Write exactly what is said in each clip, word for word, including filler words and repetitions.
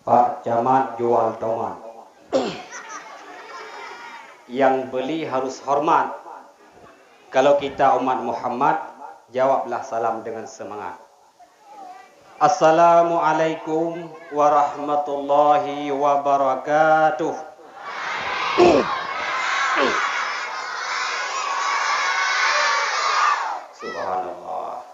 Pak Camat jual tomat. Yang beli harus hormat. Kalau kita umat Muhammad, jawablah salam dengan semangat. Assalamualaikum warahmatullahi wabarakatuh. Subhanallah.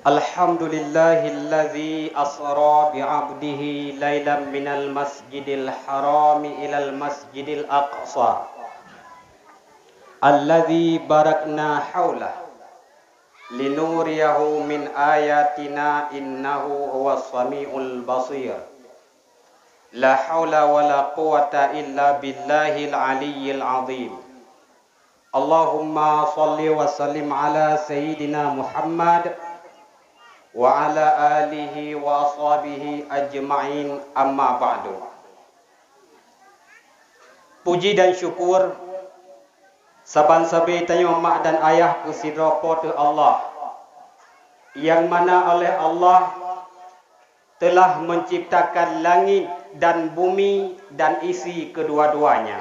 Alhamdulillahilladzi asra bi 'abdihi lailan minal masjidil harami ilal masjidil aqsa. Alladzi barakna haulah. Linuriyahu min ayatina innahu huwas samiul basir. La haula wala quwwata illa billahil aliyyil azim. Allahumma shalli wa sallim ala sayyidina Muhammad wa ala alihi wa ashabihi ajma'in, amma ba'du. Puji dan syukur saban sabe tanyoe mak dan ayah keu sidroe Po teu Allah, nyang mana oleh Allah telah menciptakan langit dan bumi dan isi kedua-duanya.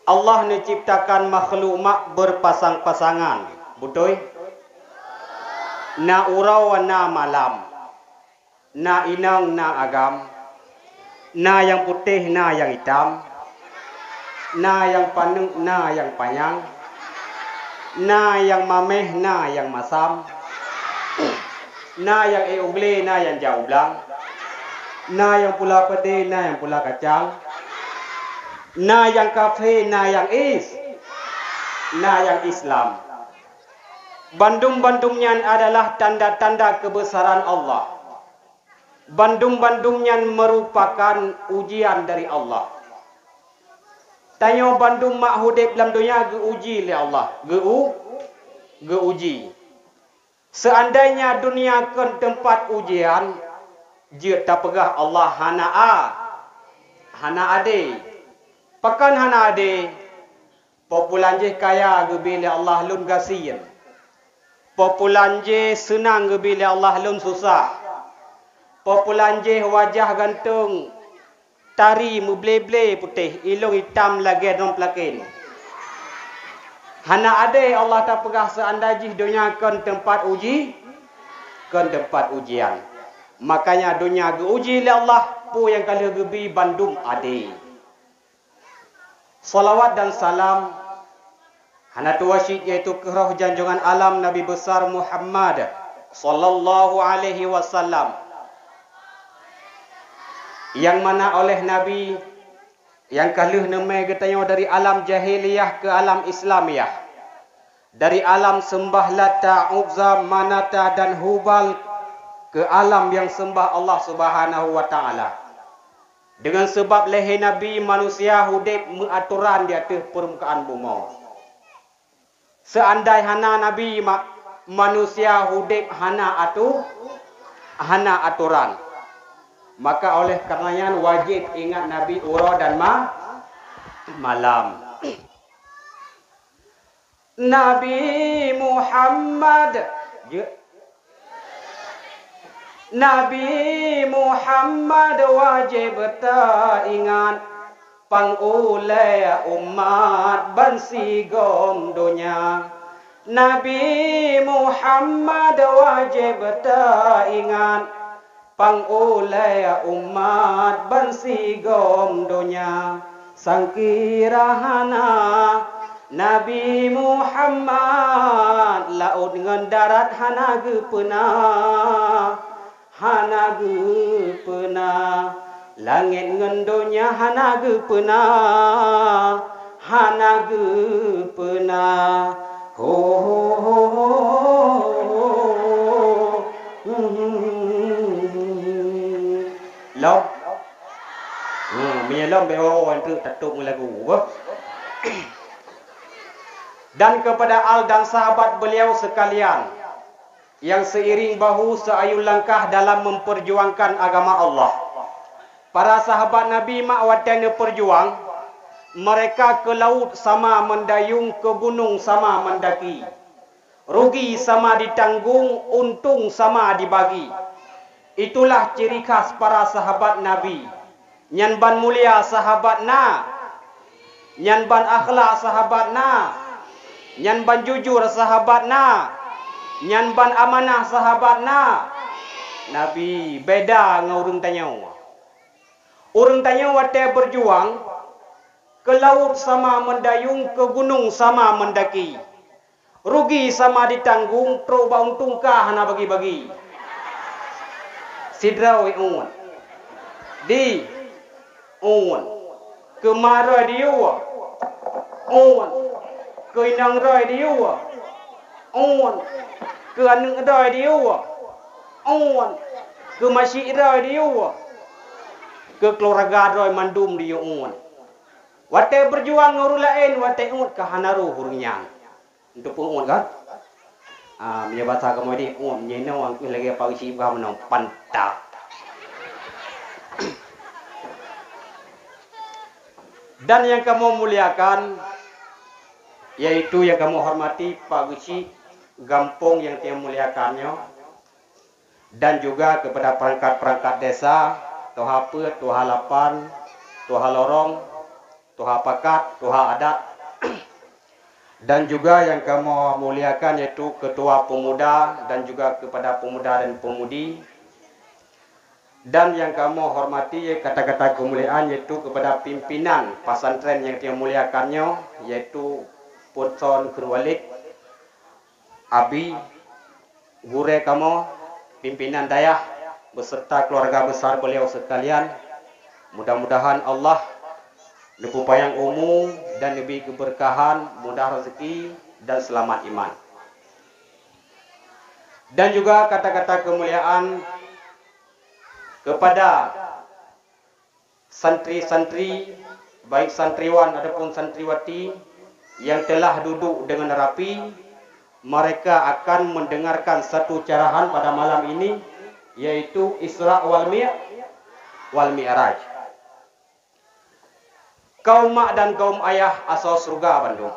Allah neuciptakan makhluk mak berpasang-pasangan, beutôi? Na uroe, na malam. Na inong, na agam, na nyang putéh, na nyang itam, na nyang paneuk, na nyang panyang, na nyang maméh, na nyang masam, na nyang ék u glé, na nyang jak u blang, na nyang pula peudeh, na nyang pula kacang, na nyang kafé, na nyang is-, na nyang Islam. Bandum-bandum nyan adalah tanda-tanda keubeusaran Allah. Bandum-bandum nyan meurupakan ujian dari Allah. Tanyoe bandum mak udeb lam donya geu-uji lé Allah, geu-, geu-uji. Seandainya dunia kon teumpat ujian, jeuet tapeugah Allah hana a-, hana adé. Pakon hana adé? Populan jih kaya geubi lé Allah lôn gasien. Populan jih seunang geubi lé Allah lôn susah. Populan jih wajah gantong tari meuble-ble putéh, ilong itam lagée droe plaken. Hana adé Allah tapeugah seandai jih donya kon teumpat uji, kon teumpat ujian. Makanya donya geu-uji lé Allah, peue nyang ka lheueh geubi bandum adé. Salawat dan salam hana tuwoe cit, yaitu keu roh janjongan alam Nabi Besar Muhammad sallallahu alaihi wasallam, nyang mana oleh Nabi nyang ka lheueh neumé geutanyoe dari alam jahiliyah keu alam Islamiyah, dari alam seumbah Lata, Uzza, Manata, dan Hubal keu alam nyang seumbah Allah Subhanahu wa Ta'ala. Deungon seubab lé hai Nabi, manusia udeb meuatoran di ateueh peurmukaan bumoe. Seandai hana Nabi, ma-, manusia udeb hana atu-, hana atoran. Maka oleh kareuna nyan wajéb ingat Nabi uroe dan ma-, malam. Nabi Muhammad, je-, Nabi Muhammad wajéb taingat, pang ulée umat bansigom donya. Nabi Muhammad wajéb taingat, pang ulée umat bansigom donya. Sangkira hana Nabi Muhammad, laôt ngon darat hana geupeuna, hana geupeuna, langét ngon donya hana geupeuna, hana geupeuna. Ho, ho, ho, ho, ho. Lom. Hmm, meunyoe lom, bèk woe-woe treuk tatôb ngon lagu, beuh. Dan kepada al dan sahabat beliau sekalian, yang seiring bahu seayun langkah dalam memperjuangkan agama Allah. Para sahabat Nabi mak watèe neupeujuang, mereka ke laut sama mendayung, ke gunung sama mendaki. Rugi sama ditanggong, untung sama dibagi. Itulah ciri khas para sahabat Nabi. Nyan ban mulia sahabat na. Nyan ban akhlak sahabat na. Nyan ban jujur sahabat na. Nyan ban amanah sahabat na. Nabi beda ngon ureuëng tanyoe. Ureuëng tanyoe watée beujuang, keu laôt sama meudayung, keu gunong sama meudaki. Rugi sama ditanggong, trok bak untông ka hana bagi-bagi. Sidroe uet. Di uet. Keu ma droe diyue. Uet. Keu inong droe diyue. Uet. Keu aneuëk droe diyue. Uet. Keu masyik droe diyue. Keu keuluwarga droe mandum diyue uet. Watée beujuang ngon ureuëng laén, watée uet ka hana roh ureuëng nyan. Untuk peu uet kan? Ah, meunyoe basa kamoe di uet, meunyoe inoe lagée pageusi bah meunoe, pantak. Dan nyang kamoe muliakan, yaitu nyang kamoe hormati Pak Geuchik gampông nyang teuh muliakan nyoe, dan juga kepada perangkat-perangkat desa, tuha peuet, tuha lapan, tuha lorong, tuha pakat, tuha adat, dan juga nyang kamoe muliakan yaitu ketua pemuda dan juga kepada pemuda dan pemudi, dan nyang kamoe hormati kata-kata keumuliaan yaitu kepada pimpinan pesantren nyang teuh muliakan nyoe, yaitu Putson Kheun Walid, Abi, gurée kamoe, pimpinan dayah, beserta keluarga besar beliau sekalian. Mudah-mudahan Allah neupeupanyang umu dan neubri keubeurkahan, mudah rezeki, dan selamat iman. Dan juga kata-kata keumuliaan kepada santri-santri, baik santriwan ataupun santriwati yang telah duduk dengan rapi, mereka akan mendengarkan satu carahan pada malam ini, yaitu Isra wal Mi-, wal Mi'raj. Kaum mak dan kaum ayah asoe syeuruga bandum.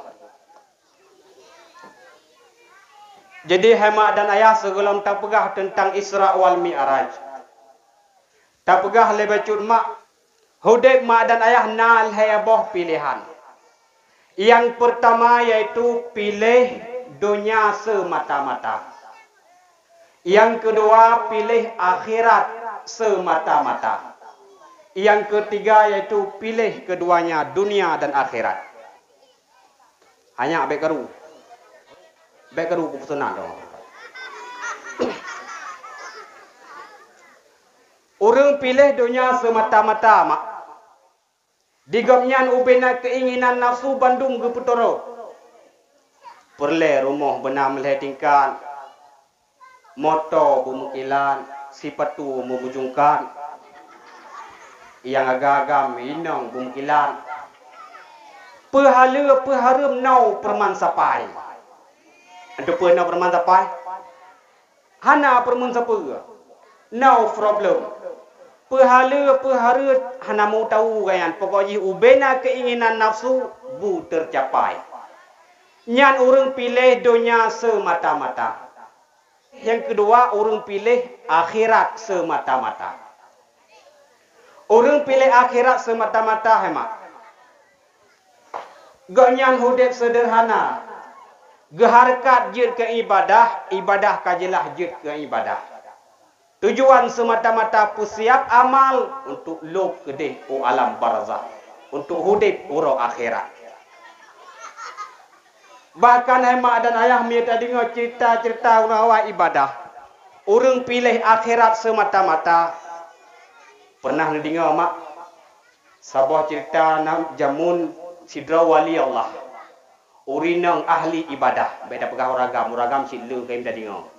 Jadi, hai mak dan ayah, sigohlom tapeugah teuntang Isra wal Mi'raj. Tapeugah lé bacut mak, udeb mak dan ayah na lhée boh piléhan. Nyang peurtama yaitu piléh donya seumata-mata. Nyang keudua piléh akhirat seumata-mata. Nyang keutiga yaitu piléh keuduanya dunia dan akhirat. Hanya bék karu. Bék karu keupeusanan dong. Ureuëng piléh donya seumata-mata mak. Di gobnyan ubena keuinginan nafsu bandum geupeuturoe. Peureulée rumoh beuna meulhée tingkat, moto beumeukilat, sipatu meubujungkat, nyang agam-agam inong beumeukilat. Peuhaleue peuhareuem nau peuruman sapai. Antu peue nau peuruman sapai? Hana peuruman sapeue. No problem. Peuhaleue peuhareuem hana meutahu gobnyan, pokok jih ubena keuinginan nafsu bu teucapai. Nyan ureuëng piléh donya seumata-mata. Nyang keudua, ureuëng piléh akhirat seumata-mata. Ureuëng piléh akhirat seumata-mata hai mak. Gobnyan udeb seudeurhana, geuhareukat jeuet keu ibadah, ibadah ka jeulaih jeuet keu ibadah. Tujuan seumata-mata peusiab amal untuk lôb keudeh u alam barzakh, untuk udeb uroe akhirat. Bahkan hai mak dan ayah, meunyoe tadeungoe ceurita-ceurita ureuëng awai ibadah, ureuëng piléh akhirat seumata-mata. Peureunah neudeungoe mak, saboh ceurita na jameun sidroe wali Allah, ureuëng inong ahli ibadah, bék tapeugah ureuëng agam, ureuëng agam cit le kayém tadeungoe.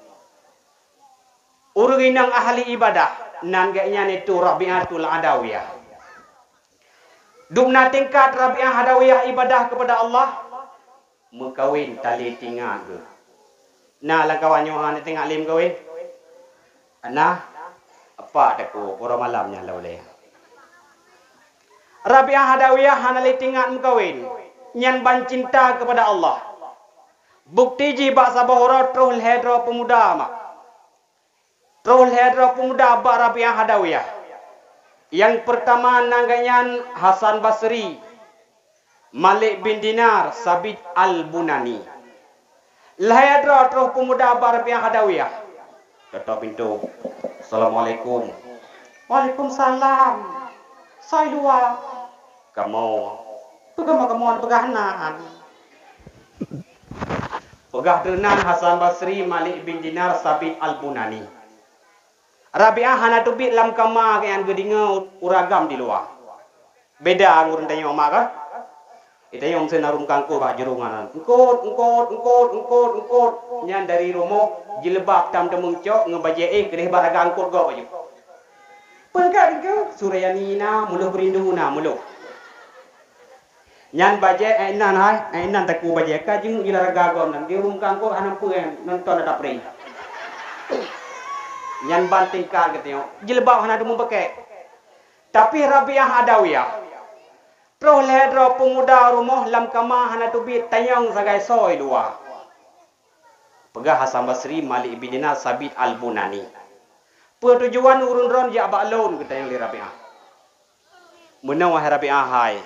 Ureuëng inong ahli ibadah, nan gobnyan yaitu Rabi'atul Adawiyah. Dum na tingkat Rabi'ah Adawiyah ibadah keupada Allah, meukawen tali tingat geuh. Na lam kawan nyoe hana tingat lé meukawen? Na, apa takue uroe malam nyan lawée. Rabi'ah Adawiyah hana lé tingat meukawen, nyan ban cinta keupada Allah. Bukti jih bak saboh uroe troh lhée droe peumuda mak. Troh lhée droe peumuda bak Rabi'ah Adawiyah. Nyang peurtama nan geuhnyan Hasan Basri, Malik bin Dinar, Sabit Al-Bunani. Lhée droe troh peumuda bak Rabi'ah Adawiyah. Ketok pintoe. "Assalamualaikum." "Waalaikumsalam. Soe luwa?" "Kamoe." "Peue kamoe, kamoe peugah nan?" Peugah droe nan Hasan Basri, Malik bin Dinar, Sabit Al-Bunani. Rabi'ah hana teubiet lam kama nyang geudeungoe ureueng agam di luwa. Beda ngon ureueng tanyoe ma ka? Di tanyoe meusén na ureueng kangkot bak jurông nyan. Eungkot, eungkot, eungkot, eungkot, eungkot. Nyan dari rumoh jileubab tam teumeung cok ngon bajée éh keudeh bak raga eungkot gob baju. Peugah deungoe, Surayani na, Muluh Beurindu na, Muluh. Nyan bajée, eh, inan hai, eh, inan takue bajée ka jeuet jilaraga gob nan. Di ureueng kangkot hana peue, eh, nonton ada pré. Nyan ban tingkat geutanyoe. Jilbab hana teumeung pakè. Tapi Rabi'ah Adawiyah. Troh lhée droe peumuda rumoh lam kama hana teubiet tanyong sagai soe luwa. Peugah Hasan Basri, Malik bin Dinar, Sabit Al-Bunani. "Peue tujuan ureueng droen jak bak lôn?" geutanyong lé Rabi'ah. "Meunoe wahai Rabi'ah hai,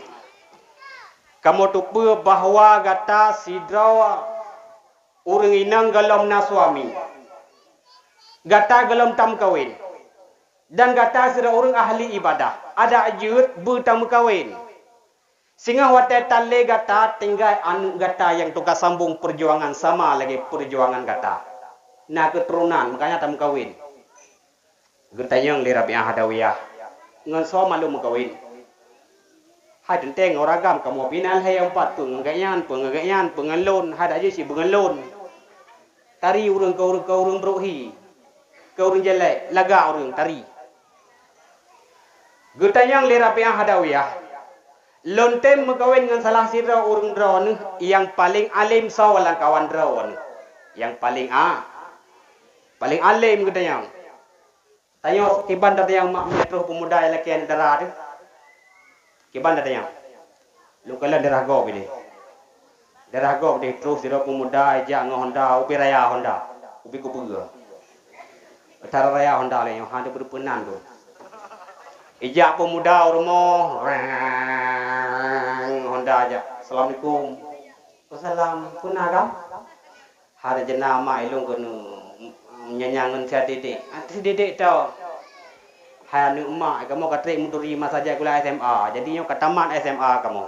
kamoe teupeue bahwa gata sidroe ureueng inong gohlom na suami. Gata gohlom tameukawen. Dan gata sidroe ureueng ahli ibadah. Adak jeuet beutameukawen. Singoh watée tan lé gata, tinggai aneuëk gata nyang teuka sambong peujuangan sama lagée peujuangan gata. Na keuturonan, makanya tameukawen." Geutanyong lé Rabi'ah Adawiyah, "Ngon soe malum meukawen?" "Hai teuntée ngon ureueng agam kamoe, pih na lhée nyang pat, peue ngon gobnyan, peue ngon gobnyan, peue ngon lôn, hai dak jeuet cit beu ngon lôn. Tari ureueng keu ureueng, keu ureueng brok hi, keu ureueng jalek, lagak ureueng tari." Geutanyong lé Rabi'ah Adawiyah, "Lôn tem meukawen ngon salah sidroe ureueng droeneuh nyang paleng além soe lamkawan droeneuh?" Nyang paleng a, paleng além geutanyong. Tanyoe kiban tatanyong mak meutroh peumuda nyang lakée aneuk dara teuh. Kiban tatanyong. Lôn kalon daerah gob ideh. Daerah gob ideh troh sidroe peumuda ijak ngon Honda, ubé raya Honda, ubé kubeue. Tara raya Honda lé nyoe, hana beureupeunan tu. Ijak peumuda u rumoh, reng, Honda jak. "Assalamualaikum." "Waalaikumsalam. Peue na, Kang?" "Hana jeunah mak ilôn keuneuk meunyan ngon si Adék-dék." "Ah, si Adék-dék tau." "Hai aneuk mak, kamoe ka trép meuturi masa jak sikula S M A. Jadi nyoe ka tamat S M A kamoe.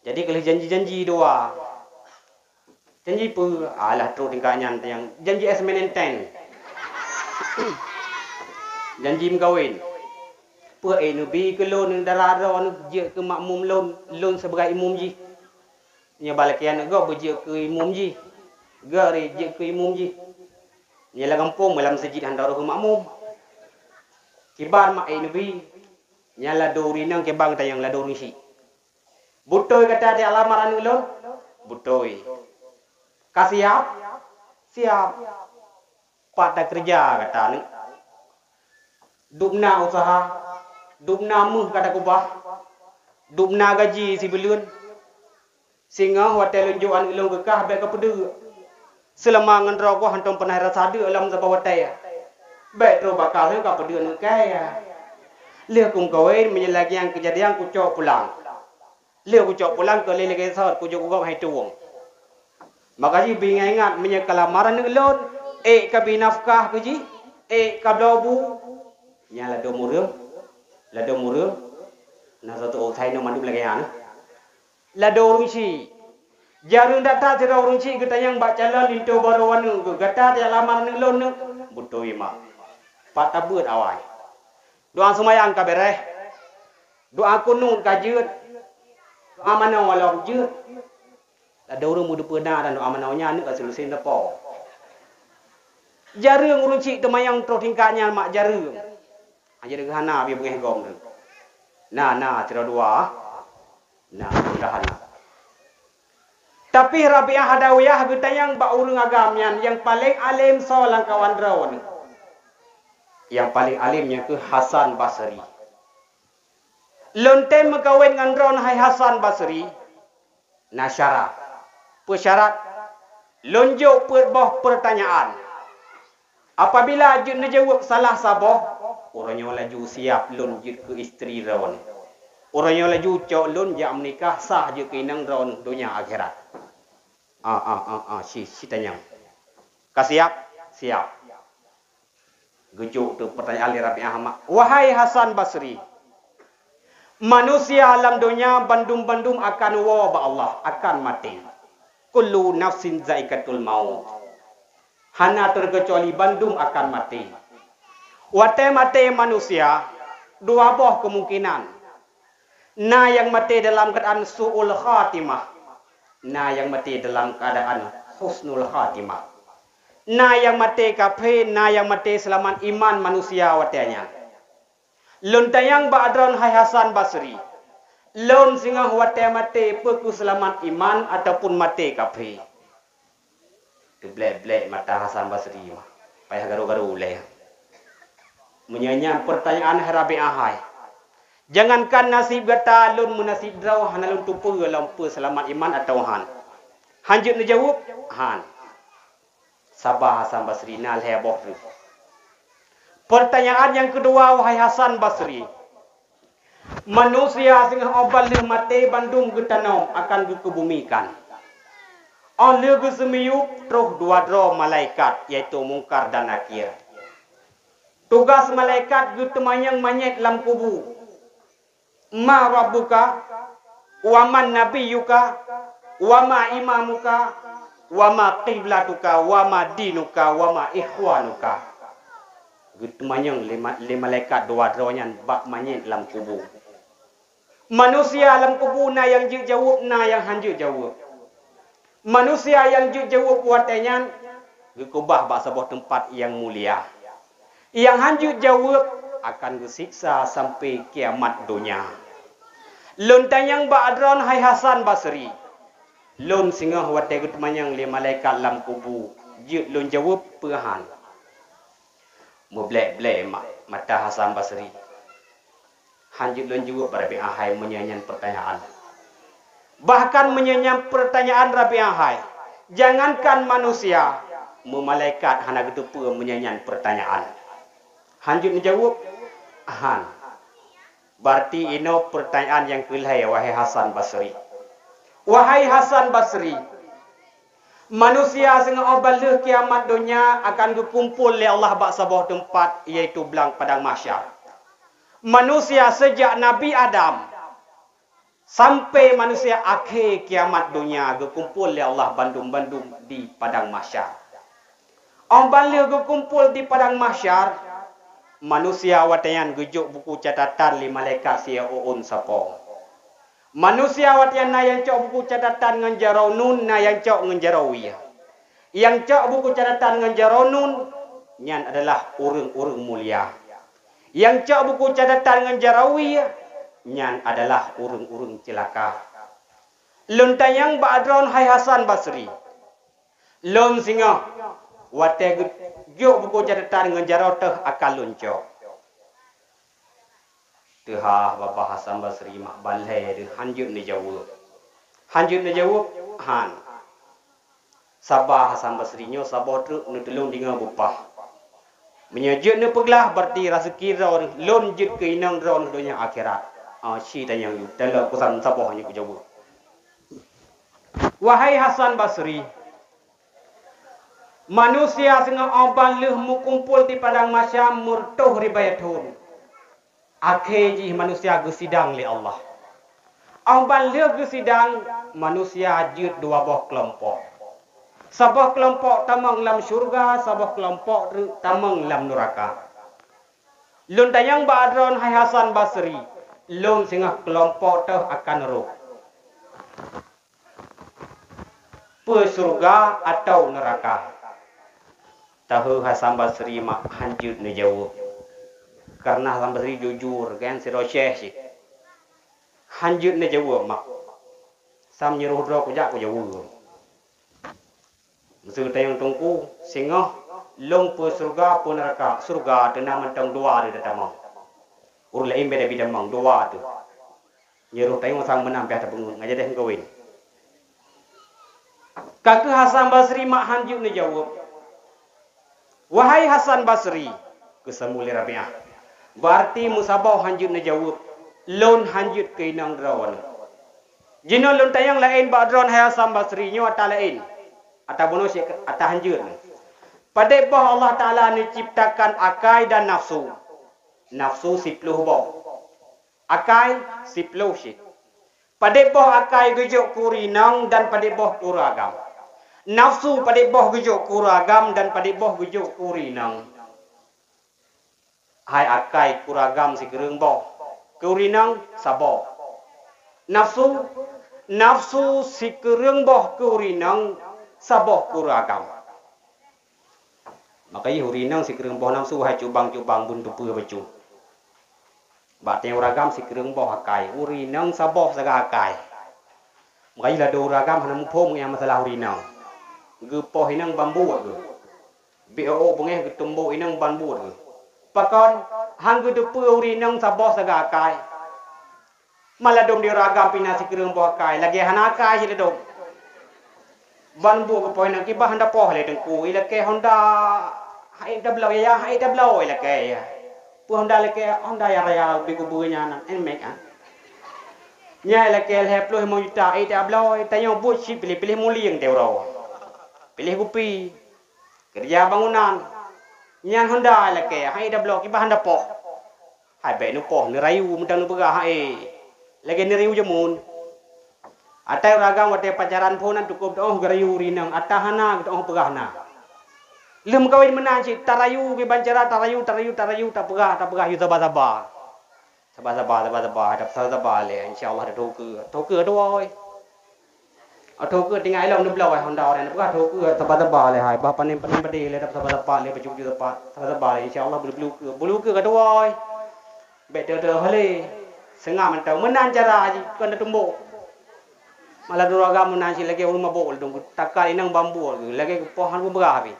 Jadi ka lheueh janji-janji dua." "Janji peue?" "Alah, trok tingkat nyan nyang janji S M N N ten. Janji meukawen." "Peue, eh, neubi keu lôn dara droeneuh jeuet keu makmum lôn, lôn sibagai imum jih?" Nyoe bak lakée aneuk gob beujeuet keu imum jih. Gari jeuet keu imum jih. Nyoe lam gampông, lam meuseujid hana rhoh keu makmum. Kiban mak, eh, neubi. Nyan ladôm ureueng inong kiban geutanyong ladôm ureueng syik. "Beutôi gata jak lamar aneuk lôn?" "Beutôi." "Ka siap?" "Siap." "Pat takeureuja gata aneuk?" "Dubna useuha, dubna méuh ka takeubah, dubna gaji sibuleuen. Singoh watée lôn jok aneuk lôn keu kah bék kapeudeuek. Seulama ngon droe goh hántom peunah rasa deuk lom saboh watée. Bék troh baka lheueh kapeudeuek aneuk kayée. Lheueh kumeukawen meunyoe lagée nyan keujadian kucok pulang. Lheueh kucok pulang keu lé lagée sot kujok u gob hai tueng. Maka jih beu ingat-ingat meunyoe ka lamar aneuk lôn, ék kabri nafkah keu jih, ék kabloe bu." Nyan ladôm ureueng, ladôm ureueng. Na satu oh sai nyoe mandum lagée nyan. Ladôm ureueng syik. Jareueng that-that sidroe ureueng syik geutanyong bak calon linto barô aneuk geuh, "Gata tajak lamar aneuk lôn neuk?" "Beutôi mak." "Pat tabeuet awai?" "Doa seumayang ka béréh? Doa kunut ka jeuet? Doa manoe lom jeuet?" Ladôm ureueng meudeupeue na dan doa manoe nyan aneuk ka seuleusoe neupok. Jareueng ureueng syik teumanyong troh tingkat nyan mak jareueng. Hana jeuet geuhana bie beungéh gob nyan. Na, na, sidroe dua. Na, mudahan na. Tapi Rabi'ah Adawiyah geutanyong bak ureueng agam nyan nyang paleng além soe lamkawan droeneuh. Nyang paleng além nyan keuh Hasan Basri. "Lôn tem meukawen ngon droeneuh hai Hasan Basri, na syarat." "Peue syarat?" "Lôn jok peuet boh peurtanyaan. Apabila jeuet neujaweueb salah saboh, uroe nyoe laju siap lôn jeuet keu istri droeneuh. Uroe nyoe laju cok lôn jak meunikah sah jeuet keu inong droeneuh donya akhirat. Ah, ah, ah, ah, si, si tanyong. Ka siap? Siap. Geujok teuk peurtanyaan lé Rabi'ah mak, "Wahai Hasan Basri, manusia lam donya bandum-bandum akan woe bak Allah, akan maté. Kullu nafsin zaikatul maut. Hana teukeucuali bandum akan maté. Watée maté manusia, dua boh keumungkinan. Na nyang maté dalam keuadaan su'ul khatimah, na nyang maté dalam keuadaan husnul khatimah. Na nyang maté kafé, na nyang maté seulamat iman manusia watée nyan." Lôn tanyong bak droeneuh hai Hasan Basri, lôn singoh watée maté peu kheueh seulamat iman ataupun maté kafé? Teublek-blek mata Hasan Basri mah, payah garu-garu ulée. Meunyoe nyan peurtanyaan hai Rabi'ah hai, jangankan naseb gata, lôn meunaseb droe hana lôn teupeue lom peu seulamat iman atawa han. Han jeuet neujaweueb? Han. Saba Hasan Basri, na lhée boh treuk. Peurtanyaan nyang keudua, wahai Hasan Basri, manusia singoh óh ban lheueh maté bandum geutanom akan geukeubumikan. Óh lheueh geuseumiyueb troh dua droe malaikat, yaitu Mungkar dan Nakir. Tugaih malaikat geuteumanyong manyét lam kubu. "Ma rabbuka, wa man nabiyyuka, wa ma imamuka, wa ma qiblatuka, wa ma dinuka, wa ma ikhwanuka." Geuteumanyong lé ma-, lé malaikat dua droe nyan bak manyét lam kubu. Manusia lam kubu na nyang jeuet jaweueb, na nyang han jeuet jaweueb. Manusia nyang jeuet jaweueb watée nyan geukeubah bak saboh teumpat nyang mulia. Nyang han jeuet jaweueb akan geusiksa sampoe kiamat donya. Lôn tanyong bak droeneuh hai Hasan Basri, lôn singoh watée geuteumanyong lé malaikat lam kubu, jeuet lôn jaweueb peu han? Meublek-blek ma-, mata Hasan Basri. Han jeuet lôn jaweueb Rabi'ah hai meunyoe nyan peurtanyaan. Bahkan meunyoe nyan peurtanyaan Rabi'ah hai, jangankan manusia, meumalaikat hana geuteupeue meunyoe nyan peurtanyaan. Han jeuet neujaweueb? Han. Berarti inoe peurtanyaan nyang keulhée, wahai Hasan Basri. Wahai Hasan Basri, manusia singoh óh ban lheueh kiamat donya akan geukumpol lé Allah bak saboh teumpat, yaitu blang padang mahsyar. Manusia seujak Nabi Adam sampoe manusia akhé kiamat donya geukumpol lé Allah bandum-bandum di padang mahsyar. Óh ban lheueh geukumpol di padang mahsyar, manusia watée nyan geujok buku catatan lé malaikat siôh ôn sapo. Manusia watée nyan na nyang cok buku catatan ngon jaroe nun, na nyang cok ngon jaroe wie. Nyang cok buku catatan ngon jaroe nun, nyan adalah ureuëng-ureuëng mulia. Nyang cok buku catatan ngon jaroe wie, nyan adalah ureuëng-ureuëng ceulaka. Lôn tanyong bak droeneuh hai Hasan Basri, lôn singoh watée geujok buku catatan ngon jaroe teuh akan lôn cok. Teuhah babah Hasan Basri mak balhée deuh han jeuet neujaweueb. Han jeuet neujaweueb? Han. Saba Hasan Basri nyoe saboh treuk neuteulon deungon beupah. Meunyoe jeuet neupeuglah, berarti raseuki droe lôn jeuet keu inong droe donya akhirat. Ah, si tanyong yue, teulo kusan saboh nyoe kujaweueb. Wahai Hasan Basri, manusia singoh óh ban lheueh meukumpol di padang mahsyar meureutoh ribée thon. Akhé jih manusia geusidang lé Allah. Óh ban lheueh geusidang, manusia jeuet dua boh keulompok. Saboh keulompok tamong lam syeuruga, saboh keulompok treuk tamong lam nuraka. Lôn tanyong bak droeneuh hai Hasan Basri, lôn singoh keulompok teuh akan rôh. Peu syeuruga atawa neuraka? Teuheu Hasan Basri mak han jeuet neujaweueb. Kareuna Hasan Basri jujur, geuh sidroe syeh cit. Han jeuet neujaweueb mak. Sam nyuroh droe kujak kujaweueb. Meuseu tanyong teungku, singoh lôn peu syeuruga peu neuraka? Syeuruga teuna mantong dua di tamong. Ureuëng laén beda-beda mang dua tu. Nyuroh tayong sang meunang piah tapeungeuet ngon jadeh meukawen. Ka keuh Hasan Basri mak han jeuet neujaweueb. "Wahai Hasan Basri," geusambot lé Rabi'ah, "beuarti meusaboh hanjeuet neujaweueb, lôn hanjeuet keu inong droeneuh. Jinoe lôn tanyong laén bak droeneuh, hai Hasan Basri, nyoe ata laén, ata bunoe syek ata hanjeuet. Padeb boh Allah Taala neuciptakan akai dan nafsu? Nafsu siploh boh, akai siploh cit. Padeb boh akai geujok keu ureueng inong dan padeb boh keu ureueng agam? Nafsu padeb boh geujok keu ureueng agam dan padeb boh geujok keu ureueng inong?" Hai akai keu ureueng agam sikureueng boh, keu ureueng inong saboh. Nafsu, nafsu sikureueng boh keu ureueng inong, saboh keu ureueng agam. Maka jih ureueng inong sikureueng boh nafsu hai cubang-cubang bun teupeue bacut. Bak teuh ureueng agam sikureueng boh akai, ureueng inong saboh sagai akai. Maka jih ladôm ureueng agam hana muphom ngon masalah ureueng inong. Geupoh inong ban buet geuh. Bèk ôk beungéh geutumbok inong ban buet geuh. Pakon, han geuteupeue ureueng inong saboh sagai akai. Maladôm di ureueng agam pih na sikureueng boh akai, lagèe hana akai cit ladôm. Ban buet geupoh inong, kiban han tapoh lé Teungku, ilakèe Honda, han ék tabloe ya, han ék tabloe ilakèe ya. Peue Honda ilakèe? Honda nyang raya ubé kubu nyan, Nmax, ah. Nyan ilakèe lhèe ploh limong juta, ék tabloe, tanyoe buet cit piléh-piléh mulieng teuh uroe. Piléh kupi, keureuja bangunan. Nyan Honda ilakèe, han ék tabloe, kiban han tapoh. Hai bèk neupoh, neurayu mantong neupeugah, hai. Lagèe neurayu jameun. Atai ureueng agam watèe pacaran phon nyan cukôp teuôh geurayu ureueng inong, ata hana geuteuôh peugah na. Lheueh meukawen meunan cit, tarayu kiban cara, tarayu, tarayu, tarayu, tapeugah, tapeugah, yue saba-saba. Saba-saba, saba-saba, saba-saba lé, insya Allah tateukeue. Teukeue dua, oi. Ateukeue tinggai lom neubloe, hai Honda, orang neupeugah teukeue, saba-saba lé, hai. Bah panen-panen padé lé, saba-saba lé, baju-baju saba, saba-saba lé, insya Allah bulu-bulu keue. Bulu keue ka dua, oi. Bèk teuh-teuh lé. Seungab mantong. Meunan cara jih, kon tatumbok. Malah droe agam meunan cit lagèe ureueng mabök ladôm, takat inong ban buet geuh, lagèe geupoh han geupeugah pih.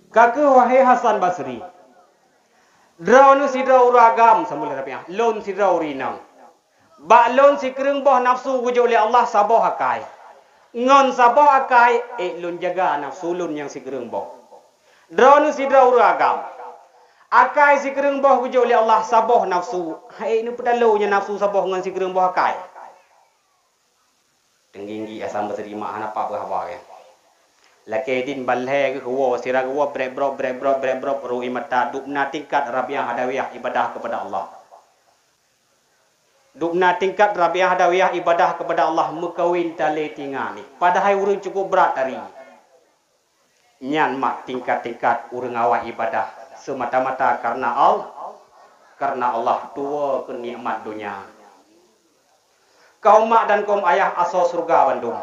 Ka kheueh, wahé Hasan Basri, droeneuh sidroe ureueng agam, sambot lé Rabi'ah, lôn sidroe ureueng inong. Bak lôn sikureueng boh nafsu geujok lé Allah saboh akai. Ngon saboh akai, ék lôn jaga nafsu lôn nyang sikureueng boh. Droeneuh sidroe ureueng agam. Akai sikureueng boh geujok lé Allah saboh nafsu. Hai, neupeutalo nyan nafsu saboh ngon sikureueng boh akai. Teungginggi Hasan Basri mak hana pat beuhaba, ya. Lakèe idin ban lhèe geuh woe, sira geuwoe brek-brok, brek-brok, brek-brok, rô ie mata, dub na tingkat Rabi'ah Adawiyah ibadah kepada Allah. Dub na tingkat Rabi'ah Adawiyah ibadah kepada Allah meukawen talé tinga ni. Padahai ureueng cukup brat tari. Nyan mak tingkat-tingkat ureueng awai ibadah semata-mata karena Al-, karena Allah, tuwoe keu nikmat donya. Kaum mak dan kaum ayah asoe syeuruga bandum.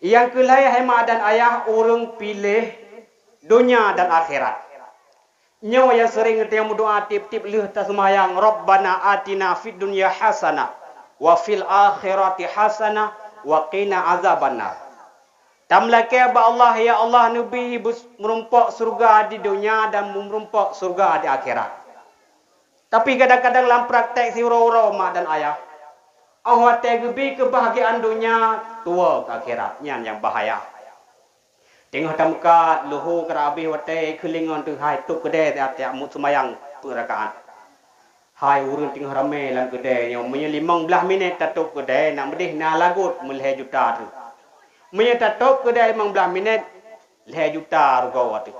Nyang keu lhèe hai mak dan ayah ureueng piléh donya dan akhirat. Nyoe nyang seuréng geutanyoe meudoa tiep-tiep lheueh taseumayang, "Rabbana atina fid dunya hasanah, wa fil akhirati hasanah, wa qina azabannar." Tameulakèe bak Allah, "Ya Allah, neubi beus-, meurumpok syeuruga di donya dan meurumpok syeuruga di akhirat." Tapi kadang-kadang lam praktek siuroe-uroe mak dan ayah, óh watèe geubi keubahgiaan donya, tuwoe keu akhirat. Nyan nyang bahaya. Teungoh tameukat, leuhô karab abéh watèe, keulingon teuhai, tôb keudè tiap-tiap meuseumbayang peuet rakaat. Hai ureueng teungoh ramè lam keudè nyoe, meunyoe limong blaih minét tatôb keudè, nak meudeh na lagot meulhèe juta teuh. Meunyoe tatôb keudè limong blaih minét, lhèe juta rugoe teuh.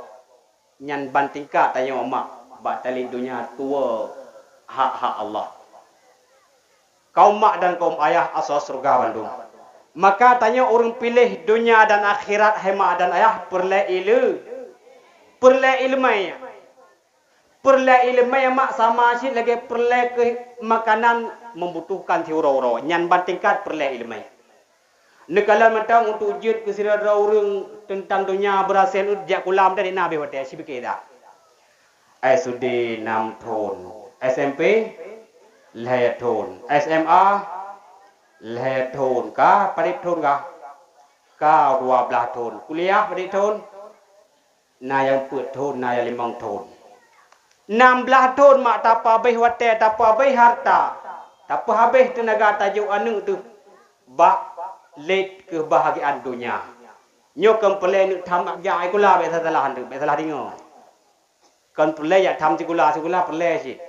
Nyan ban tingkat tanyoe mak bak talét donya, tuwoe hak-hak Allah. Kaum mak dan kaum ayah asoe syeuruga bandum. Maka tanyoe ureueng piléh donya dan akhirat, hai mak dan ayah, peureulèe ileu-, peureulèe ileumèe. Peureulèe ileumèe mak sama cit lagèe peureulèe keu makanan, membutuhkan siuroe-uroe. Nyan ban tingkat peureulèe ileumèe. Neukalon mantong untuk jeuet keu sidroe-droe ureueng teuntang donya, beurasén uet jak kulam tadi na abéh watèe sipike dah. S D nam thon, S M P lhèe thon, S M A lhèe thon, ka padit thon ka? Ka dua blaih thon. Kuliah padit thon? Na nyang peuet thon, na nyang limong thon. Nam blaih thon mak tapeuhabéh watèe, tapeuhabéh harta, tapeuhabéh teunaga tajok aneuk teuh bak lét keubahgiaan donya. Nyoe kon peureulée neuk tham jak sikula, bék salah, bék salah deungoe. Kon peureulée jak tham sikula-sikula peureulée cit.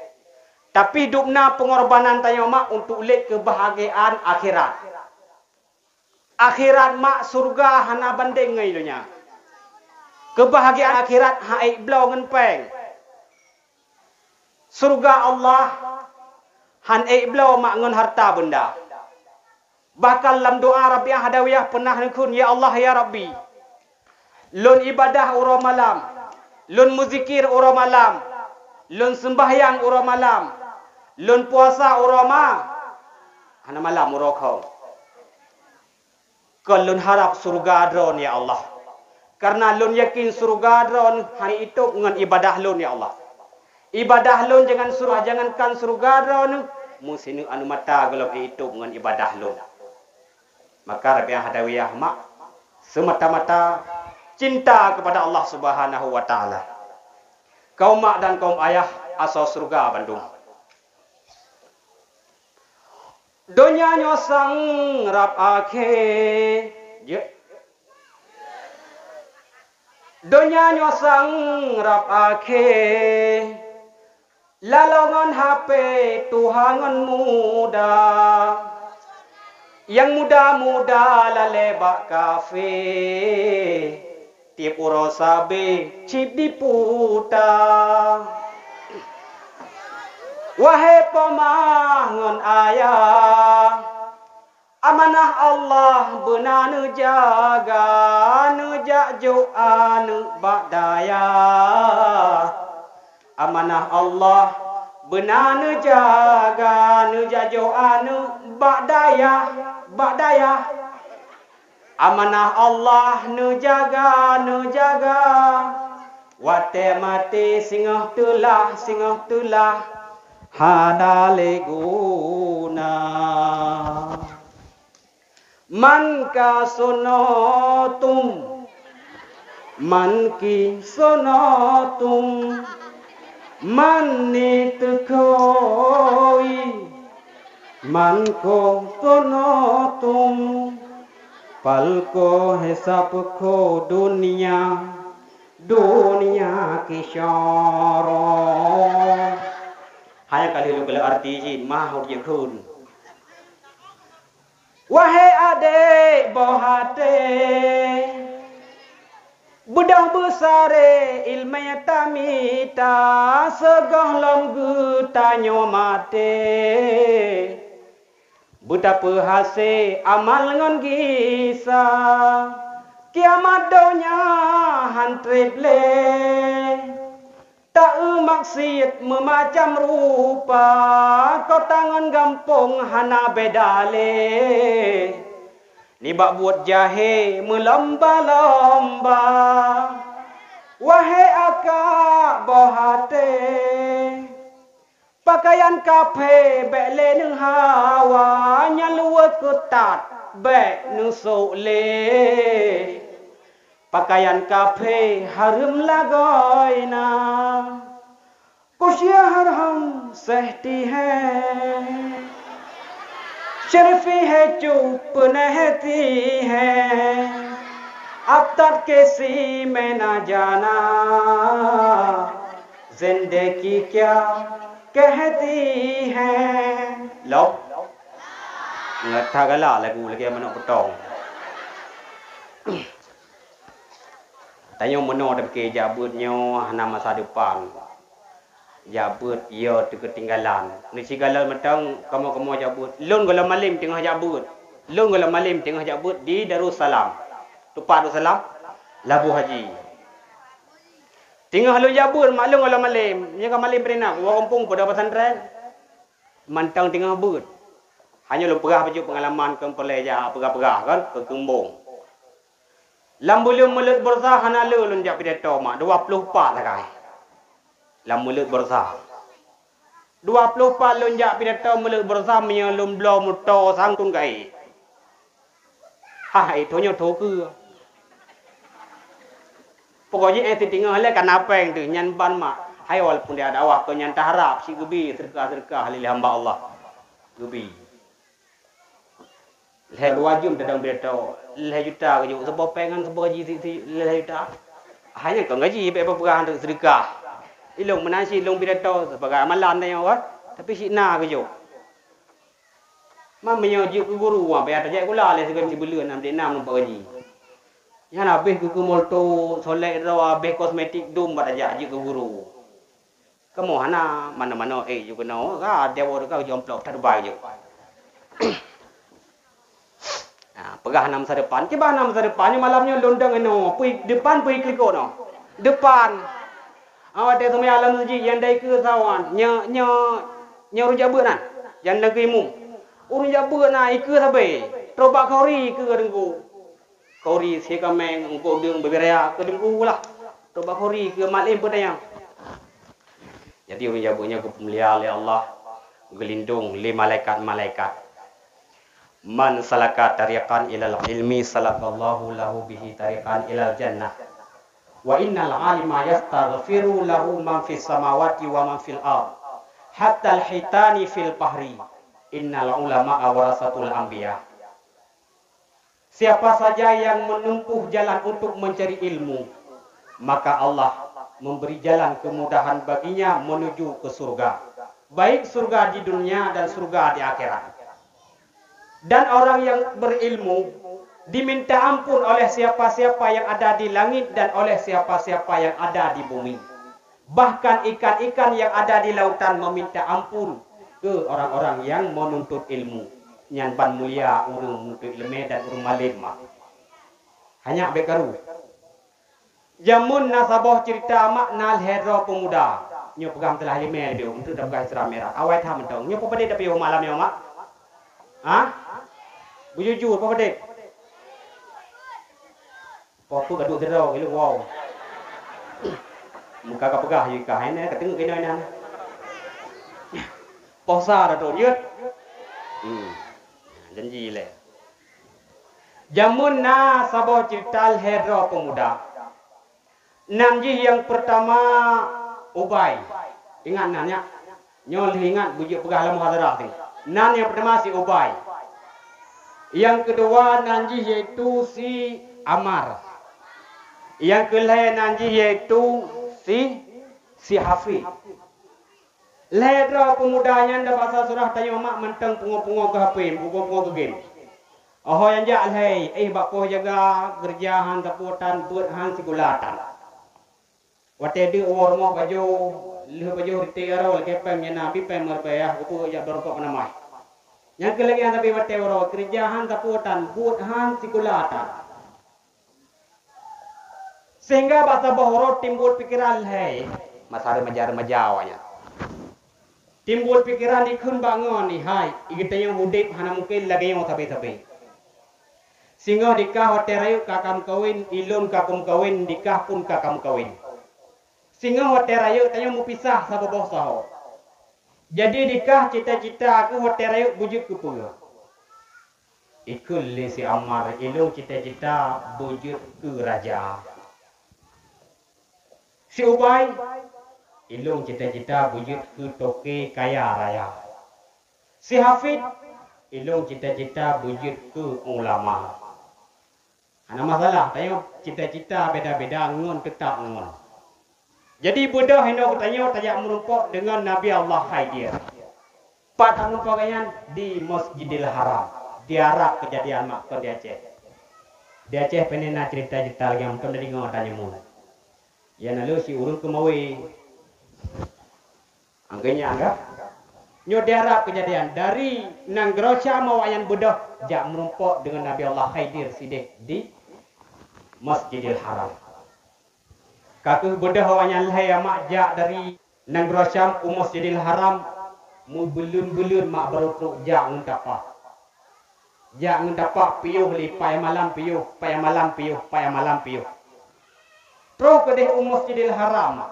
Tapi dubna peungorbanan tanyoe mak untuk lét keubahgiaan akhirat. Akhirat mak syeuruga hana bandeng ngon donya. Keubahgiaan akhirat han ék bloe ngon péng. Syeuruga Allah han ék bloe mak ngon harta beunda. Bahkan lam doa Rabi'ah Adawiyah peunah neukheun, "Ya Allah, ya Rabbi, lôn ibadah uroe malam, lôn meuzikir uroe malam, lôn seumbahyang uroe malam, lôn puasa uroe ma-," hana malam, uroe kho. "Kon lôn harab syeuruga Droeneuh, ya Allah. Kareuna lôn yakin syeuruga Droeneuh hana itôb ngon ibadah lôn, ya Allah. Ibadah lôn jangan syeuruga, jangankan syeuruga Droeneuh, meusineuk aneuk mata gohlom han itôb ngon ibadah lôn." Maka Rabi'ah Adawiyah mak semata-mata cinta kepada Allah Subhanahu wa Ta'ala. Kaum mak dan kaum ayah asoe syeuruga bandum. Donya nyoe sang rab akhé. Jeuet. Donya nyoe sang rab akhé. Laloe ngon hapé tuha ngon muda. Nyang muda-muda lalée bak kafé. Tieb uroe sabe cit diputa. Wahé poma ngon ayah, amanah Allah beuna neujaga, neujak jok aneuk bak dayah. Amanah Allah beuna neujaga, neujak jok aneuk bak dayah, bak dayah. Amanah Allah neujaga, neujaga. Watée maté singoh teulah, singoh teulah hana lé guna. Man ka sono tum, man ki sono tum, man ni teukhoi, man ko sono tum, pal ko hisab ko dunia, dunia ki syoro. Hai ka lheueh lôn arti jih, mah hok jikheun. Wahé adék boh até, beudôh beusaré iéleumé tamita, sigohlom geutanyoe maté. Beutapeuhasé amal ngon gisa, kiamat donya han treb lé. Ta-eu maksiet meumacam rupa, kota ngon gampông hana beda lé. Nibak buet jahé meulomba-lomba, wahé akak boh até. Peukayan kafé bék lé neuhawa, nyang luweue keutat bék neusok lé. Peukayan kafé hareuem lagoina. Kusia harham sehti hai. Syarifi hai cu peuneh heti hai. Aptat ke si mena jana. Zendeki kya kehti hai. Lom. Ngat that galak lagu lagée manok peutong. Tanyoe meunoe tapike jak beuet nyoe hana masa depan. Jak beuet yo teuketinggalan. Neusigalan mantong kamoe-kamoe jak beuet. Lôn gohlom malem teungoh jak beuet. Lôn gohlom malem teungoh jak beuet di Darussalam. Tupat Darussalam, Labuhan Haji. Teungoh lôn jak beuet, mak lôn gohlom malem. Nyoe ka malem peureuna, kuwoe gampông pada pesantren. Mantong teungoh beuet. Hanya lôn peugah bacut peungalaman keu peureulée jak peugah-peugah kan, keu keumbong. Lam buleuen Maulid Beureusa hana le lôn jak pidato mak, dua ploh pat sagai. Lam Maulid Beureusa. Dua ploh pat lôn jak pidato Maulid Beureusa meunyoe lôn bloe moto sang thon ka ék. Hah, ék thon nyoe thon keue. Pokok jih, eh, sitingoh lé ka na péng teuh, nyan ban mak. Hai walaupun di dakwah, kon nyan taharab cit geubi seudeukah-seudeukah lé hamba Allah. Geubi. Lhèe dua jeuem tadong pidato, lhèe juta geujok, saboh péng ngon saboh gaji si, si, lhèe juta. Hai nyan kon gaji, bèk peugah seudeukah. Ilôn meunan cit lôn pidato sibagai amalan tanyoe kan, tapi cit na geujok. Man meunyoe jeuet keu guru, wah, payah tajak sikula lé sigoe sibuleuen, nam, nam, nam gaji. Nyan habéh keu, keu molto, solek droe, habéh kosmetik dum bak tajak jeuet keu guru. Kamoe hana manoe-manoe, eh, ju keunoe, ka, dewa ka jumplok that dubai ju. Ha, peugah hana masa depan. Kiban hana masa depan, nyoe malam nyoe lôn dong inoe, pui depan pui kliko noh. Depan. Ha, watèe seumayang lam meuseujid, nyang dai keue sawan. Nyoe, nyoe, nyoe ureueng jak beuet nan. Nyang negeri mum. Ureueng jak beuet nan, ikeue sabe. Trok bak khori ikeue deungku. Khori sie kaméng, eungkôt deueng beubiraya keu deungku lah. Trok bak khori keu malém peue tanyong. Jadi, ureueng jak beuet nyoe geupeumulia lé Allah, geulindong lé malaikat-malaikat. "Man salaka tariqan ilal ilmi salakallahu lahu bihi tariqan ilal jannah. Wa innal alima yastaghfiru lahu man fis samawati wa man fil ard. Hattal hitani fil bahri. Innal ulama'a warasatul anbiya." Siapa saja yang menempuh jalan untuk mencari ilmu, maka Allah memberi jalan kemudahan baginya menuju ke surga, baik surga di dunia dan surga di akhirat. Dan orang yang berilmu diminta ampun oleh siapa-siapa yang ada di langit dan oleh siapa-siapa yang ada di bumi. Bahkan ikan-ikan yang ada di lautan meminta ampun keu orang-orang yang menuntut ilmu. Nyan ban mulia ureueng menuntut ileumèe dan ureueng malém mah. Hanyak bèk karu. Jameun na saboh ceurita mak na lhèe droe peumuda. Nyoe peugah meutelah ileumèe leubeh, untuk tapeugah Isra Mi'raj. Awai that mantong. Nyoe peue padé tapiôh malam nyoe, mak? Hah? Beujujur, peue padé? Poh peuet ka duek sidroe, ilôn wow. Muka ka peugah, yue ka hai nyan, ka teungeut keunoe nyan. Poh sa dah trok jeuet. Hmm. Janji lé. Jameun na saboh ceurita lhèe droe peumuda. Nan jih nyang peurtama Ubay. Ingat nan nyan. Nyoe lheueh ingat beujeuet peugah lam muhadharah teuh. Nan nyang peurtama si Ubay. Nyang keudua nan jih yaitu si Ammar. Nyang keulhèe nan jih yaitu si, si Hafid. Lhèe droe peumuda nyan dak basa surah tanyoe mak mantong pungo-pungo keu H P, pungo-pungo keu game. Óh nyang jak lhèe, éh bak poh jaga, keureuja han sapeue tan, beuet han sikula tan. Watèe deuk woe rumoh pajoh, lheueh pajoh rite jaroe lagèe péng nyang na, bi péng meureubayah, geupeubuet jak bloe rukok meunamah. Nyang keu lagèe nyan sabe watèe uroe, keureuja han sapeue tan, beuet han sikula tan. Sehingga bak saboh uroe timbul pikeran lhèe masa remaja-remaja awaknyan. Timbul pikeran dikheun bak ngon, "Hai, geutanyoe udép hana mungken lagèe nyoe sabe-sabe. Singoh dikah watèe rayeuk ka kameukawen, ilôn ka kameukawen, dikah pun ka kameukawen. Singoh watèe rayeuk tanyoe meupisah saboh boh saho. Jadi dikah cita-cita keuh watèe rayeuk beujeuet keu peue?" Ikheun lé si Ammar, "Ilôn cita-cita beujeuet keu raja." Si Ubay, "Ilôn cita-cita beujeuet keu toke kaya raya." Si Hafid, "Ilôn cita-cita beujeuet keu ulama." Hana masalah, tanyoe cita-cita beda-beda ngon teutap ngon. Jadi beudôh inoe geutanyoe tajak meurumpok deungon Nabi Allah Khidir. Pat meurumpok nyan di Masjidil Haram, di Arab keujadian mak kon di Aceh. Di Aceh pane na ceurita-ceurita lagèe nyan mantong dari ngon tanyoe meunan. Yan lalu si ureueng keumawe. Angkanya kan? Nyoe di Arab keujadian dari nanggroe Syam awaknyan beudôh jak meurumpok deungon Nabi Allah Khidir sideh di Masjidil Haram. Ka keuh beudôh awaknyan lhèe mak jak dari nanggroe Syam u Masjidil Haram, meubuleuen-buleuen mak barô trok jak ngon tapa. Jak ngon tapa piôh lé, payah malam piôh, payah malam piôh, payah malam piôh. Troh keudeh u Masjidil Haram.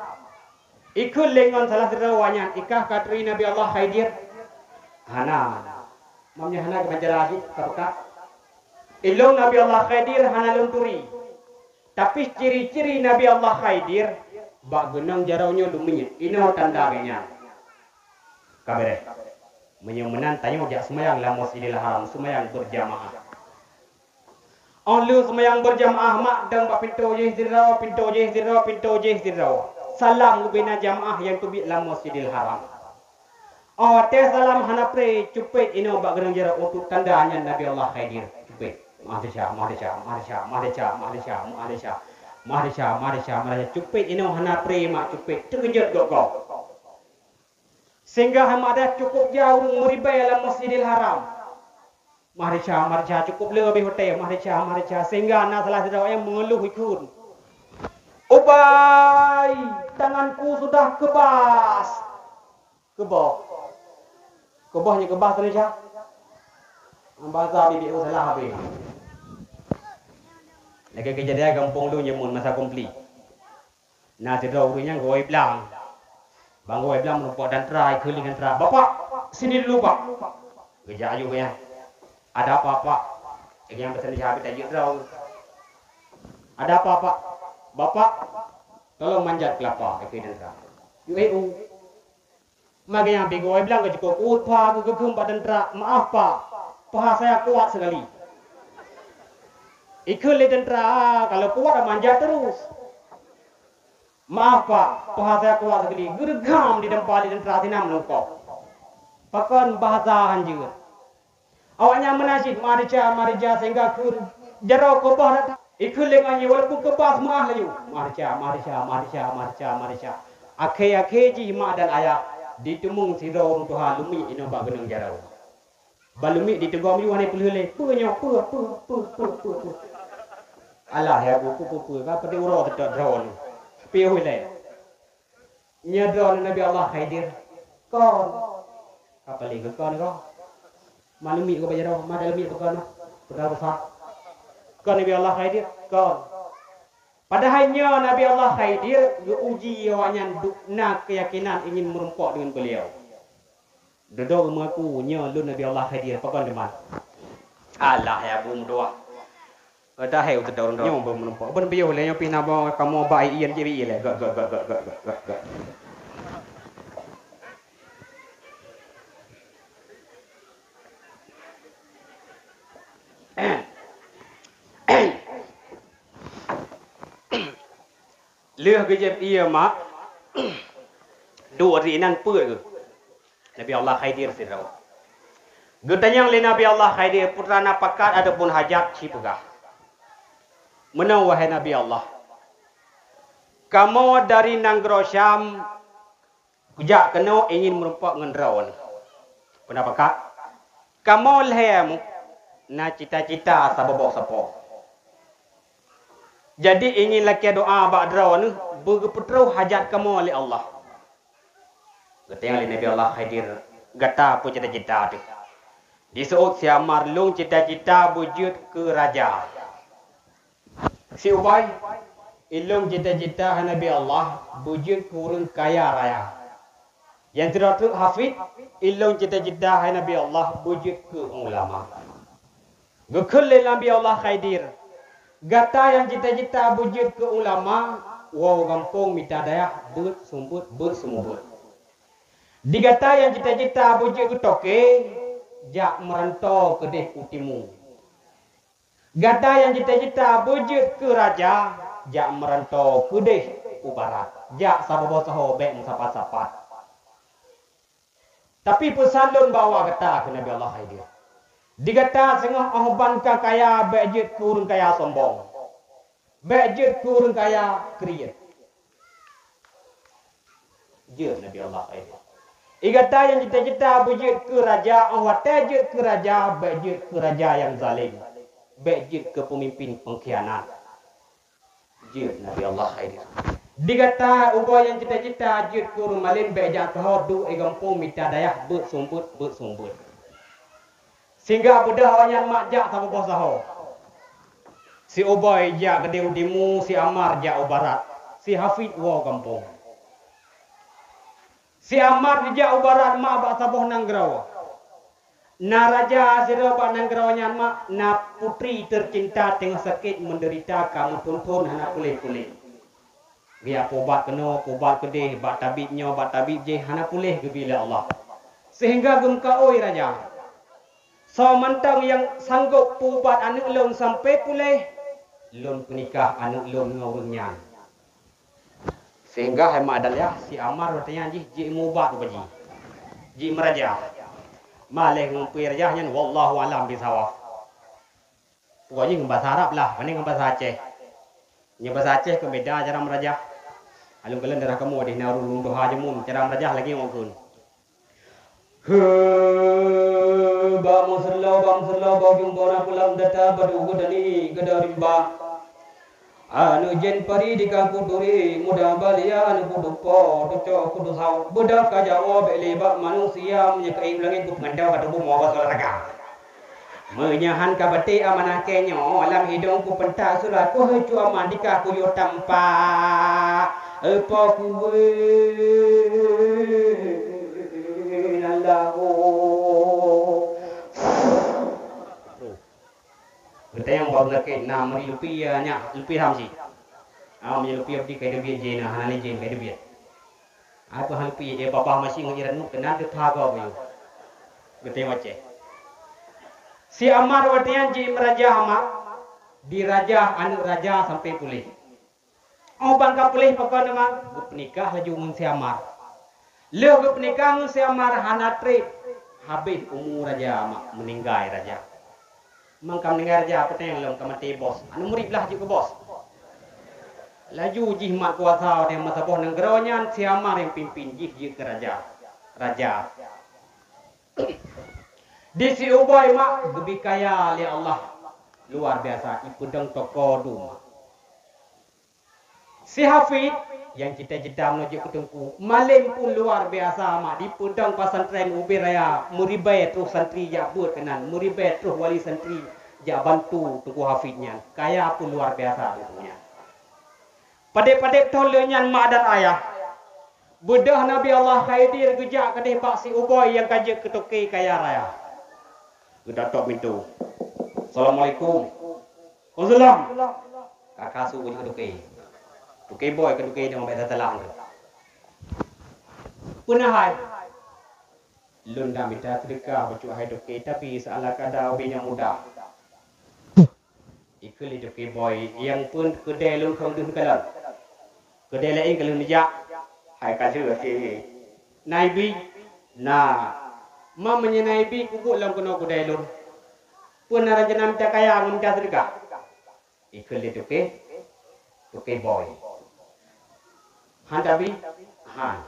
Ikheun lé ngon salah sidroe awaknyan, "Ikah ka turi Nabi Allah Khidir?" "Hana." "Mam nyan hana keumancara jih ka peugah?" "Ilôn Nabi Allah Khidir hana lôn turi. Tapi ciri-ciri Nabi Allah Khidir bak geunong jaroe nyoe lôn miet. Inoe tanda geuh nyan." Ka beureh. Meunyoe meunan tanyoe jak seumayang lam Masjidil Haram, seumayang beurjamaah. Óh lheueh seumayang beurjamaah, mak dong bak pintoe jih sidroe, pintoe jih sidroe, pintoe jih sidroe. Salam ubena jamaah nyang teubiet lam Masjidil Haram. Óh watée salam hana pré, cupet inoe bak geureueng jaroe untuk tanda nyan Nabi Allah Khidir. Cupet. Mahdisya, mahdisya, mahdisya, mahdisya, mahdisya, mahdisya. Mahdisya, mahdisya, mahdisya. Cupet inoe hana pré, mak, cupet. Teukeujot gob-gob. Sehingga hana dah cukup jauh ureuëng meuribée lam Masjidil Haram. Mahdisya, mahdisya, cukup le habéh watée. Mahdisya, mahdisya. Sehingga na salah sidroe nyang meungeuluh ikheun, "Ubai, tanganku sudah keubas." Keuboh. Keuboh nyoe keubah teuh, Syah? Bahasa bibiek salah habéh. Lagée keujadian gampông lôn jameun masa konflik. Na sidroe ureuëng nyang gawai blang. Bang gawai blang meurumpok dan teuntara, ikheun lé teuntara, "Bapak, sini dulu, Pak." Geujak aju geuh nyan. "Ada apa, Pak?" Geuh nyan peusan Syah, "Ada apa, Pak?" "Bapak, tolong manjat kelapa," ikheun teuntara. "Yue, u." Maka nyang pih gawai blang ka jikok uet paha geuh geukheun bak teuntara, "Maaf, Pak, paha saya kuat sekali." Ikheun lé teuntara, "Kalau kuat, manjat terus." "Maaf, Pak, paha saya kuat sekali." Geureugam ditempa lé teuntara sinan meulungkop. Pakon bahasa hanjeuet. Awaknyan meunan cit, "Mahdisya, mahdisya," sehingga kheun jaroe keubah that. Ikheun lé ngon jih walaupun keubah seumeuah laju. "Mahdisya, mahdisya, mahdisya, mahdisya, mahdisya." Akhé-akhé jih mak dan ayah jiteumeung sidroe ureuëng tuha leumiek inoe bak geunong jaroe. Ban leumiek jiteugom laju hana peuleueh lé, "Peue nyoe? Peue, peue, peue, peue, peue, peue?" "Alah, ya Bu, peue, peue, peue? Ka padum uroe teutap droeneuh." Piôh ilée. "Nyoe droeneuh Nabi Allah Khidir?" "Kon." "Ka paleng keu kon nyoe." "Ma leumiek keu bak jaroe, ma leumiek bak kon nyoe. Peudara besar." "Kon Nabi Allah Khidir?" "Kon." Padahai nyoe Nabi Allah Khidir geu-uji awaknyan dum na keuyakinan ingin meurumpok deungon beuliau. Dudoe geumeungaku, "Nyoe lôn Nabi Allah Khidir, pakon teuma?" "Alah, ya Bu, meutuah." Padahai ureuëng teudoe nyoe beumeureumpok. Ban piôh lé nyoe pih na boh kamoe bak ie, ie, ie lé. Gak, gak, gak, gak, gak, gak, gak. Lheueh geujieb ie mak, duek di inan peuet geuh. Nabi Allah Khidir sidroe. Geutanyong lé Nabi Allah Khidir, "Putra na pakat ataupun hajat?" Ci peugah, "Meunoe, wahai Nabi Allah, kamoe dari nanggroe Syam kujak keunoe ingin meurumpok ngon droeneuh. Peue na pakat? Kamoe lhée mu na cita-cita saboh-boh sapo. Jadi ingin lakée doá bak droeneuh beugeupeutroh hajat kamoe lé Allah." Geutanyong lé Nabi Allah Khidir, "Gata peue cita-cita teuh?" Diseuôt si Ammar, "Lôn cita-cita beujeuet keu raja." Si Ubai, "Ilôn cita-cita hai Nabi Allah beujeuet keu ureuëng kaya raya." Nyang sidroe teuk Hafid, "Ilôn cita-cita hai Nabi Allah beujeuet keu ulama." Geukheun lé Nabi Allah Khidir, "Gata nyang cita-cita beujeuet keu ulama, woe gampông mita dayah beuet seumeubeuet, beuet seumeubeuet. Di gata nyang cita-cita beujeuet keu toke, jak meuranto keudeh u timu. Gata nyang cita-cita beujeuet keu raja, jak meuranto keudeh u barat, jak saboh-boh saho bék meusapat-sapat. Tapi peusan lôn bak gata," kheun Nabi Allah Khidir, "di gata singoh óh ban ka kaya bék jeuet keu ureuëng kaya sombong, bék jeuet keu ureuëng kaya kriet." Jeuet Nabi Allah Khidir. "Di gata nyang cita-cita beujeuet keu raja, óh watée jeuet keu raja, bék jeuet keu raja nyang zalém, bék jeuet keu peumimpén pengkhianat." Jeuet Nabi Allah Khidir. "Di gata Ubai nyang cita-cita jeuet keu ureuëng malém, bék jak saho duek di gampông mita dayah beuet seumeubeuet, beuet seumeubeuet." Sehingga beudôh awaknyan mak jak saboh-boh saho. Si Ubai jak keudeh u timu, si Ammar jak u barat, si Hafid woe gampông. Si Ammar jijak u barat mak bak saboh nanggroe. Na raja sidroe bak nanggroe nyan mak, na putri teucinta teungoh sakét meudeurita ka meuthon-thon hana puléh-puléh. Geujak peuubat keunoe, peuubat keudeh, bak tabib nyoe, bak tabib jéh, hana puléh geubri lé Allah. Seuhingga geumeukaôi raja. Soe mantong nyang sanggob peuubat aneuëk lôn sampoe puléh, lôn peunikah aneuëk lôn ngon ureuëng nyan." Sehingga hai Mak Daliah, si Amar watée nyan jih jimeuubat ubak jih, jimeuraja. Malée ngon peue raja nyan, wallahu alam bisawab. Pokok jih ngon basa Arab lah, pane ngon basa Aceh. Nyoe basa Aceh keu beda cara meuraja. Alun kalon daerah kamoe deh na ureuëng tuha jameun cara meuraja lagée ngon kheun. He, bak meuseulô, bak meuseulô, bak jumbo na pulam data badu geudani geuda rimba. Anu jen pari di kangku turi, muda balia anu kudu po, tucok kudu saut. Beudôh ka jawoe bék lé bak manusia, meunyoe ka ié langét kupeungandau ka tuboh meuwawa soe raga. Meunyoe han ka baté amanah kée nyoe, lam hidong kupeuntak surat kuheucue aman dikah kuyue tampak. Eupok kuweuh nan lahu. Geutanyong bak sakét na meuri lupi ya nyak lupi ham cit. Ah, meunyoe lupi abdi kai teubiet jih na hana lé jih kai teubiet. Apa hal pi dia babah masih ngon iran nu kena teupaga bayu. Geutanyong Aceh. Si Amar watée nyan jimeuraja Amar, diraja aneuëk raja sampoe puléh. Oh ban ka puléh pakon teuma geupeunikah laju ngon si Amar. Lheueh geupeunikah ngon si Amar hana treb habéh umu raja Amar, meuninggai raja. Mang ka meuninggai raja, peuteng lom ka maté bos. Aneuk murit blah jeuet keu bos. Laju jih mat kuasa watée masa boh nanggroe nyan si Amar nyang pimpin jih jeuet keu raja. Raja. Di si Ubay mak geubi kaya lé Allah luar biasa, ipeudong toko dum. Si Hafid nyang cita-cita meunuju keu teungku, malém pun luar biasa mak, dipeudong pesantren ubé raya, meuribée troh santri jak beuet keunan, meuribée troh wali santri jak bantu Teungku Hafid nyan. Kaya pun luar biasa teungku nyan. Padeb-padeb thon lheueh nyan mak dan ayah, beudôh Nabi Allah Khidir geujak keudeh bak si Ubay nyang ka jeuet keu toke kaya raya. Geudatok pintoe. Assalamualaikum. Waalaikumsalam. Ka kasu keu toke. Toke boy keu toke nyang bak salah tu. Peue na hai? Lôn dak mita seudeukah bacut hai toke, tapi seuala kada ubé nyang mudah. Ikheun lé toke boy, nyang pun keudè lôn khong deuh kalon. Keudè laén ka lôn jak. Hai ka lheueh até. Na ibi? Na. Ma meunyoe na ibi, kubuet lom keunoe keudè lôn. Peue na rencana mita kaya ngon mita seudeukah? Ikheun lé toke, toke boy. Han tabi? Han.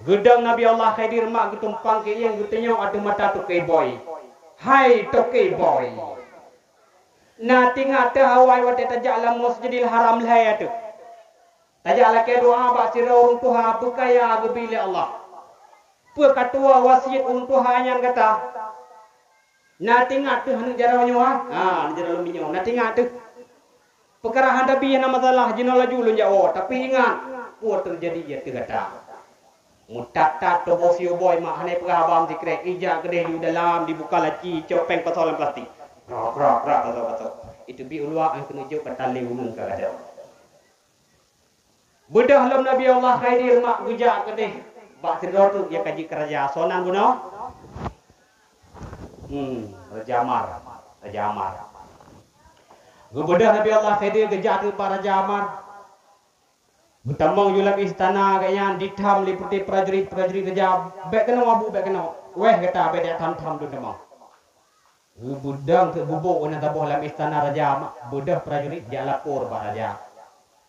Geudong Nabi Allah Khidir mak geutumpang keu ieng geutunyok ateueh mata toke boy. Hai toke boy! Na tingat teuh awai watée tajak lam Masjidil Haram lhée ateueh. Tajak lakée doa bak sidroe ureuëng tuha beukaya geubi lé Allah. Peue ka tuwoe wasiet ureuëng tuha nyan gata? Na tingat teuh aneuk jaroe nyoe? Ha, aneuk jaroe lôn binyoe. Na tingat teuh? Peukara han tabi hana masalah, jinoe laju lôn jak woe. Tapi ingat, peue teujadi ateueh gata. Meutat-tat tuboh si Ubay mak hana peugah haba meusikrek, ijak keudeh di dalam, dibuka laci, cok péng pasoe lam plastik. Krak, krak, krak, pasoe, pasoe. Itu bi ulwa an keuneuk jok ka talé ulun ka gadôh. Beudôh lom Nabi Allah Khidir mak geujak keudeh bak sidroe teuk nyang ka jeuet keu raja. Soe nan bunoe? Hmm, Raja Amar. Raja Amar. Geubeudôh Nabi Allah Khidir geujak teuk bak Raja Amar. Geutamong ju lam istana gobnyan ditham lé peuté prajurit-prajurit raja, "Bék keunoe Abu, bék keunoe. Wéh gata bék jak tham-tham lôn tamong." Geubeudang teuk bubôk u nan saboh lam istana raja, beudôh prajurit jak lapor bak raja.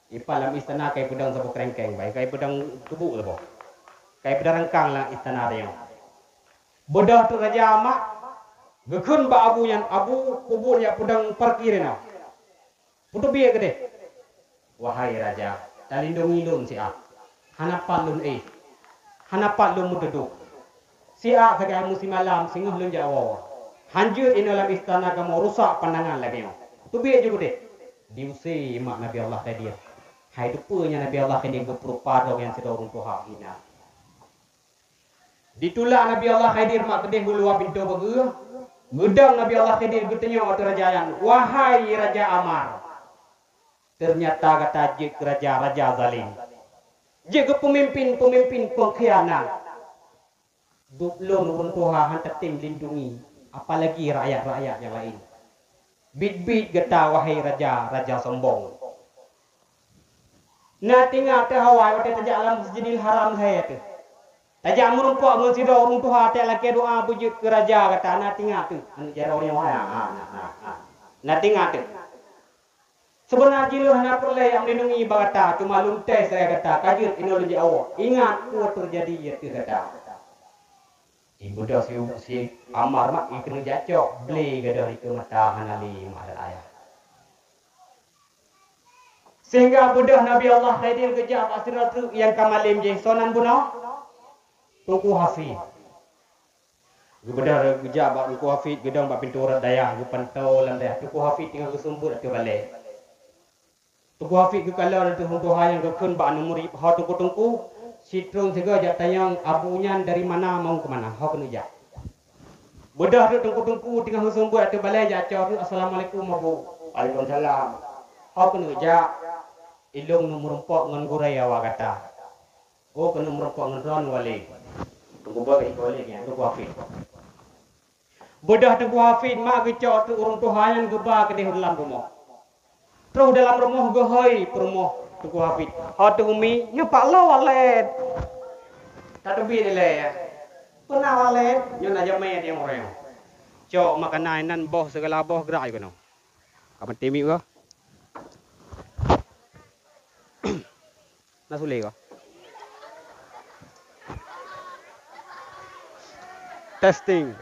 Ipat lam istana kai peudong saboh keurengkeng, bai kai peudong keubuk saboh. Kai peudong rangkang lam istana raja. Beudôh teuk raja mak geukheun bak abu nyan, "Abu, kubuet jak peudong parkir inoe." Peuteubiet keudeh, "Wahai raja, talindongi lôn siat. Hana pat lôn éh, hana pat lôn meuteudôh. Siat sagai meusimalam singoh lôn jak woe. Han jeuet inoe lam istana kamoe rusak pandangan lagée nyoe. Teubiet ju keudeh." Diuse mak Nabi Allah Khidir. Hai teupeue nyan Nabi Allah Khidir geupeurupa droe nyang sidroe ureuëng tuha hina. Ditulak Nabi Allah Khidir mak keudeh u luwa pintoe bageue. Geudong Nabi Allah Khidir geutunyok ateueh raja nyan, "Wahai Raja Amar, teunyata gata jeuet keu raja, raja zalém. Jeuet keu peumimpén, peumimpén peungkhianat. Duek lôn ureuëng tuha han tatem lindungi. Apalagi rakyat-rakyat nyang laén. Biet-biet gata, wahai raja, raja sombong! Na teuingat teuh awai watée tajak lam Masjidil Haram lhée teuh. Tajak meurumpok ngon sidroe ureuëng tuha tajak lakée doá beujeuet keu raja gata, na teuingat teuh? Aneuëk jaroe nyoe, ha, ha, ha, ha, ha. Na teuingat teuh? Sibeuna jih lôn hana peureulée jak meulindungi bak gata, teuma lôn tes keu gata, ka jeuet inoe lôn jak woe. Ingat peue teujadi ateueh gata. Ibeudôh si, si Ammar mak, ikeuneuk jak cok, ble gadôh dikeue mata hana lé mak dan ayah. Sehingga beudôh Nabi Allah Khidir geujak bak sidroe treuk nyang ka malem jih, soe nan bunoe? Teungku Hafid. Geubeudôh geujak bak Teungku Hafid, geudong bak pintoe rot dayah, geupantoe lam dayah. Teungku Hafid teungoh geuseumeubeuet ateueh balée. Teungku Hafid geukalon ateueh ureuëng tuha nyang geukheun bak aneuk murit, "Ho teungku-teungku, sitrong sigoe jak tanyong Abu nyan dari mana, mau ke mana, ho keuneuk jak." Beudôh treuk teungku-teungku teungoh geuseumeubeuet ateueh balée jak cok treuk, "Assalamualaikum Abu." "Waalaikumsalam." "Ho keuneuk jak?" "Ilôn neuk meurumpok ngon gurée awak gata." "Oh, keuneuk meurumpok ngon droeneuh wali." Teungku bak iko lé nyan, Teungku Hafid. Beudôh Teungku Hafid mak geucok treuk ureuëng tuha nyan geuba keudeh u dalam rumoh. Troh dalam rumoh geuhôi peurumoh Teungku Hafid. "Ho teuh Umi, nyoe pak lôn walet." Tateubiet ilée, ya. "Peue na walet?" "Nyoe na jamé tieng uroe nyoe." Cok makanan nan boh sigala boh geurak keunoe. Ka meuti miek kah? Na sulet kah? Testing.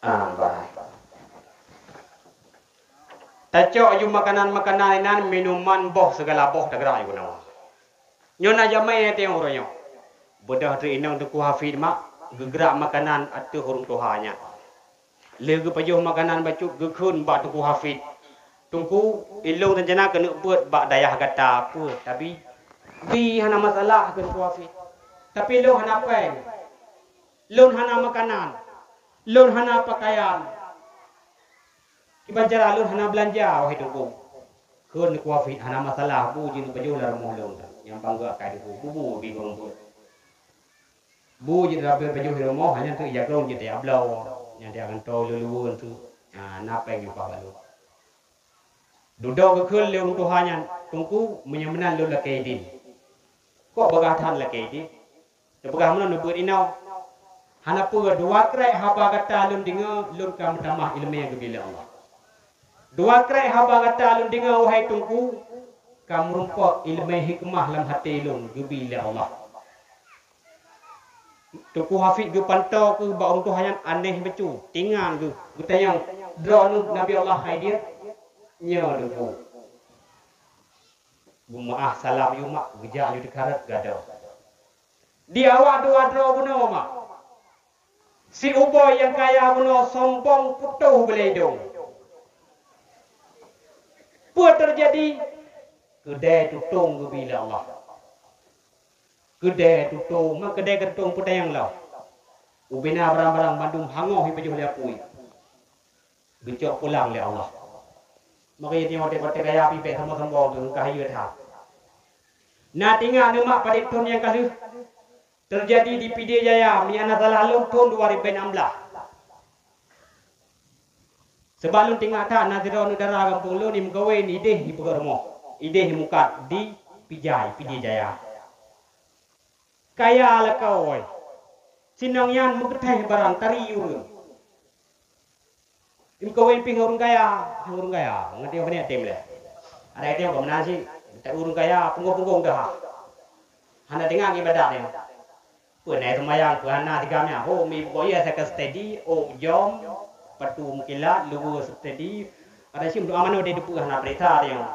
Ah, bah. Tacok aju makanan-makanan inan, minuman boh sigala boh teugerak aju keunoe. Nyoe na jamé tieng uroe nyoe. Beudôh treuk inong Teungku Hafid mak geugrak makanan ateueh ureuëng tuha nyan. Lheueh geupajoh makanan bacut geukheun bak Teungku Hafid, "Teungku, ilôn rencana keuneuk beuet bak dayah gata peue, tapi bi hana masalah," kheun Teungku Hafid. "Tapi lôn hana péng. Lôn hana makanan. Lôn hana pakaian. Kiban cara lôn hana beulanja, wahai Teungku." Kheun Teungku Hafid, "Hana masalah, bu jeuet neupajoh lam rumoh lôn, nyang bangga akai Teungku, bu-bu bi ureuëng beuet. Bu jeuet neupajoh lam rumoh, hana teuk jagrong jeuet tajak bloe, nyang tajak gantoe lôn luweue teuk, na péng nyang paih bak lôn." Dudoe geukheun lé ureuëng tuha nyan, "Teungku, meunyoe meunan lôn lakée idin." "Kok bagah that lakée idin?" Neupeugah meunan, "Neubeuet inoe. Hana peue, dua krek haba gata lôn deungoe, lôn ka meutamah iéleumé geubi lé Allah. Dua krek haba gata lôn deungoe, wahai Teungku, ka meurumpok iéleumé hikmah lam até lôn geubi lé Allah." Teungku Hafid geupantoe keuh bak ureuëng tuha nyan aneh bacut, tingan geuh, geutanyong, "Droeneuh Nabi Allah Khidir?" "Nyoe, Teungku." Geumeu'ah salam yue mak, geujak yue teukarot gadôh. Di awak dua droe bunoe mak, si uboi nyang kaya bunoe sombong putôh beulée idong. Peue teujadi? Keudée tutong geubi lé Allah. Keudée tutong, ma keudée geututong peutanyong lom. Ubena barang-barang bandum hangoh ipajoh lé apui. Geucok pulang lé Allah. Maka nyoe watée-watée gaya pih bék sombong-sombong tu, ka hayeu that. Na teuingat neuh mak padub thon nyang ka lheueh? Teujadi di Pidie Jaya, meunyo hana salah lôn thon dua ribu enam belas. Sabab lôn teuingat that na sidroe aneuk dara gampông lôn imeukawen ideh ipeugét rumoh, ideh imukat di Pijai, Pidie Jaya. Kaya lakoe. Sinong nyan meugeutéh barang tari ureuëng. Imeukawen pih ngon ureuëng kaya, ngon ureuëng kaya, ngon tiong paniet tem lé. Ada tiong keu meunan cit, ureuëng kaya punggong-punggong dah. Hana teuingat ibadat nyan. Peue na seumayang, peue hana tigam nyan. Ho mi pokok iya saya ka steady, ôk jom, patu meukilat, luweue steady. Ada cit meudoa manoe di depan hana peuriksa tiong.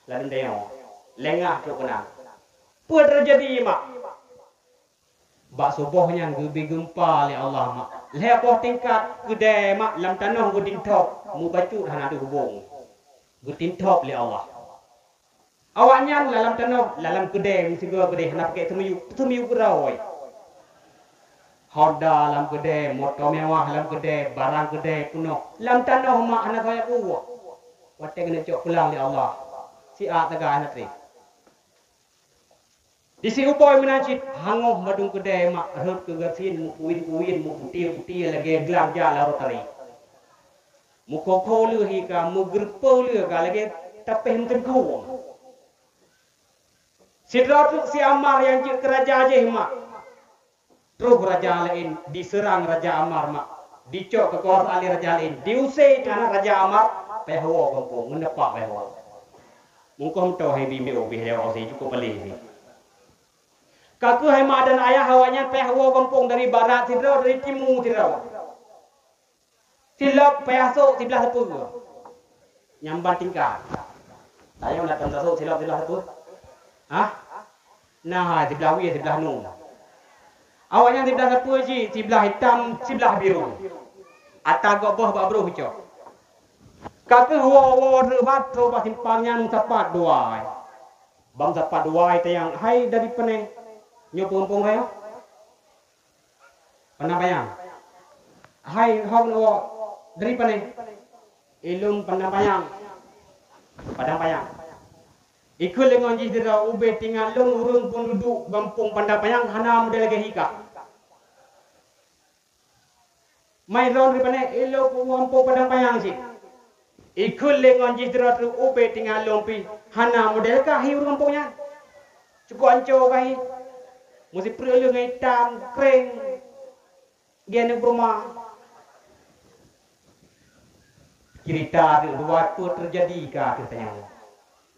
Ladôm tanyoe, lengah trok keunan. Peue teujadi mak? Bak suboh nyan geubi geumpa lé Allah mak. Lhée boh tingkat keudée mak lam tanoh geutintop, mubacut hana teuhubong. Geutintop lé Allah. Awaknyan lam tanoh, lam keudée, meusigoe keudée hana pakai seumiyueb, seumiyueb keudroe. Honda lam keudée, moto mewah lam keudée, barang keudée peunoh. Lam tanoh mak hana saboh buah. Watée keuneuk cok pulang lé Allah. Siat teuga hana treb. Di si uboi meunan cit hangoh madum keudè mak rhot keu gasien meukuwin-kuwin, meuputéh-putéh lagèe glam jak lam rotari. Meukhokho lé hi ka, meugeureupeue lé ka lagèe tapéh meuteungku. Sidroe teuk si Ammar nyang jeuet keu raja jih mak. Troh raja laén diseurang Raja Ammar mak, dicok keukuasaan lé raja laén, diusé aneuk Raja Ammar, payah woe gampông, ngon napa payah woe. Mungkah meutoh hai bimbéo bih lewat ose cukup paleng bih. Ka keuh hai mak dan ayah awaknyan payah woe gampông dari barat sidroe, dari timu sidroe. Silop payah sôk siblah sapeue. Nyang ban tingkat. Tanyoe na tam tasôk silop siblah sapeue? Hah? Na hai siblah wie siblah nu. Awaknyan siblah sapeue jih, siblah itam, siblah biru. Ata gob boh bak broh cok. Ka keuh woe-woe reubat troh bak simpang nyan sapat dua ai. Bang sapat dua ai tayang hai dari pane. Nyoe peumpung raya. Padang Panyang. Hai hong woe dari pane? Ilôn Padang Panyang. Padang Panyang. Ikheun lé ngon jih sidroe ubé tingat lôn ureuëng peududuek gampông Padang Panyang hana model lagée hika. Mai droe dari pane? Ilôn gampông Padang Panyang cit. Ikheun lé ngon jih sidroe teuk ubé tingat lôn pih hana model ka hi ureuëng gampông nyan. Cukup anco ka hi. Meusipreuk leueh ngon itam, kreng. Geuneuk beuruma. Cerita teuk dua peue teujadi ka ateueh tanyoe.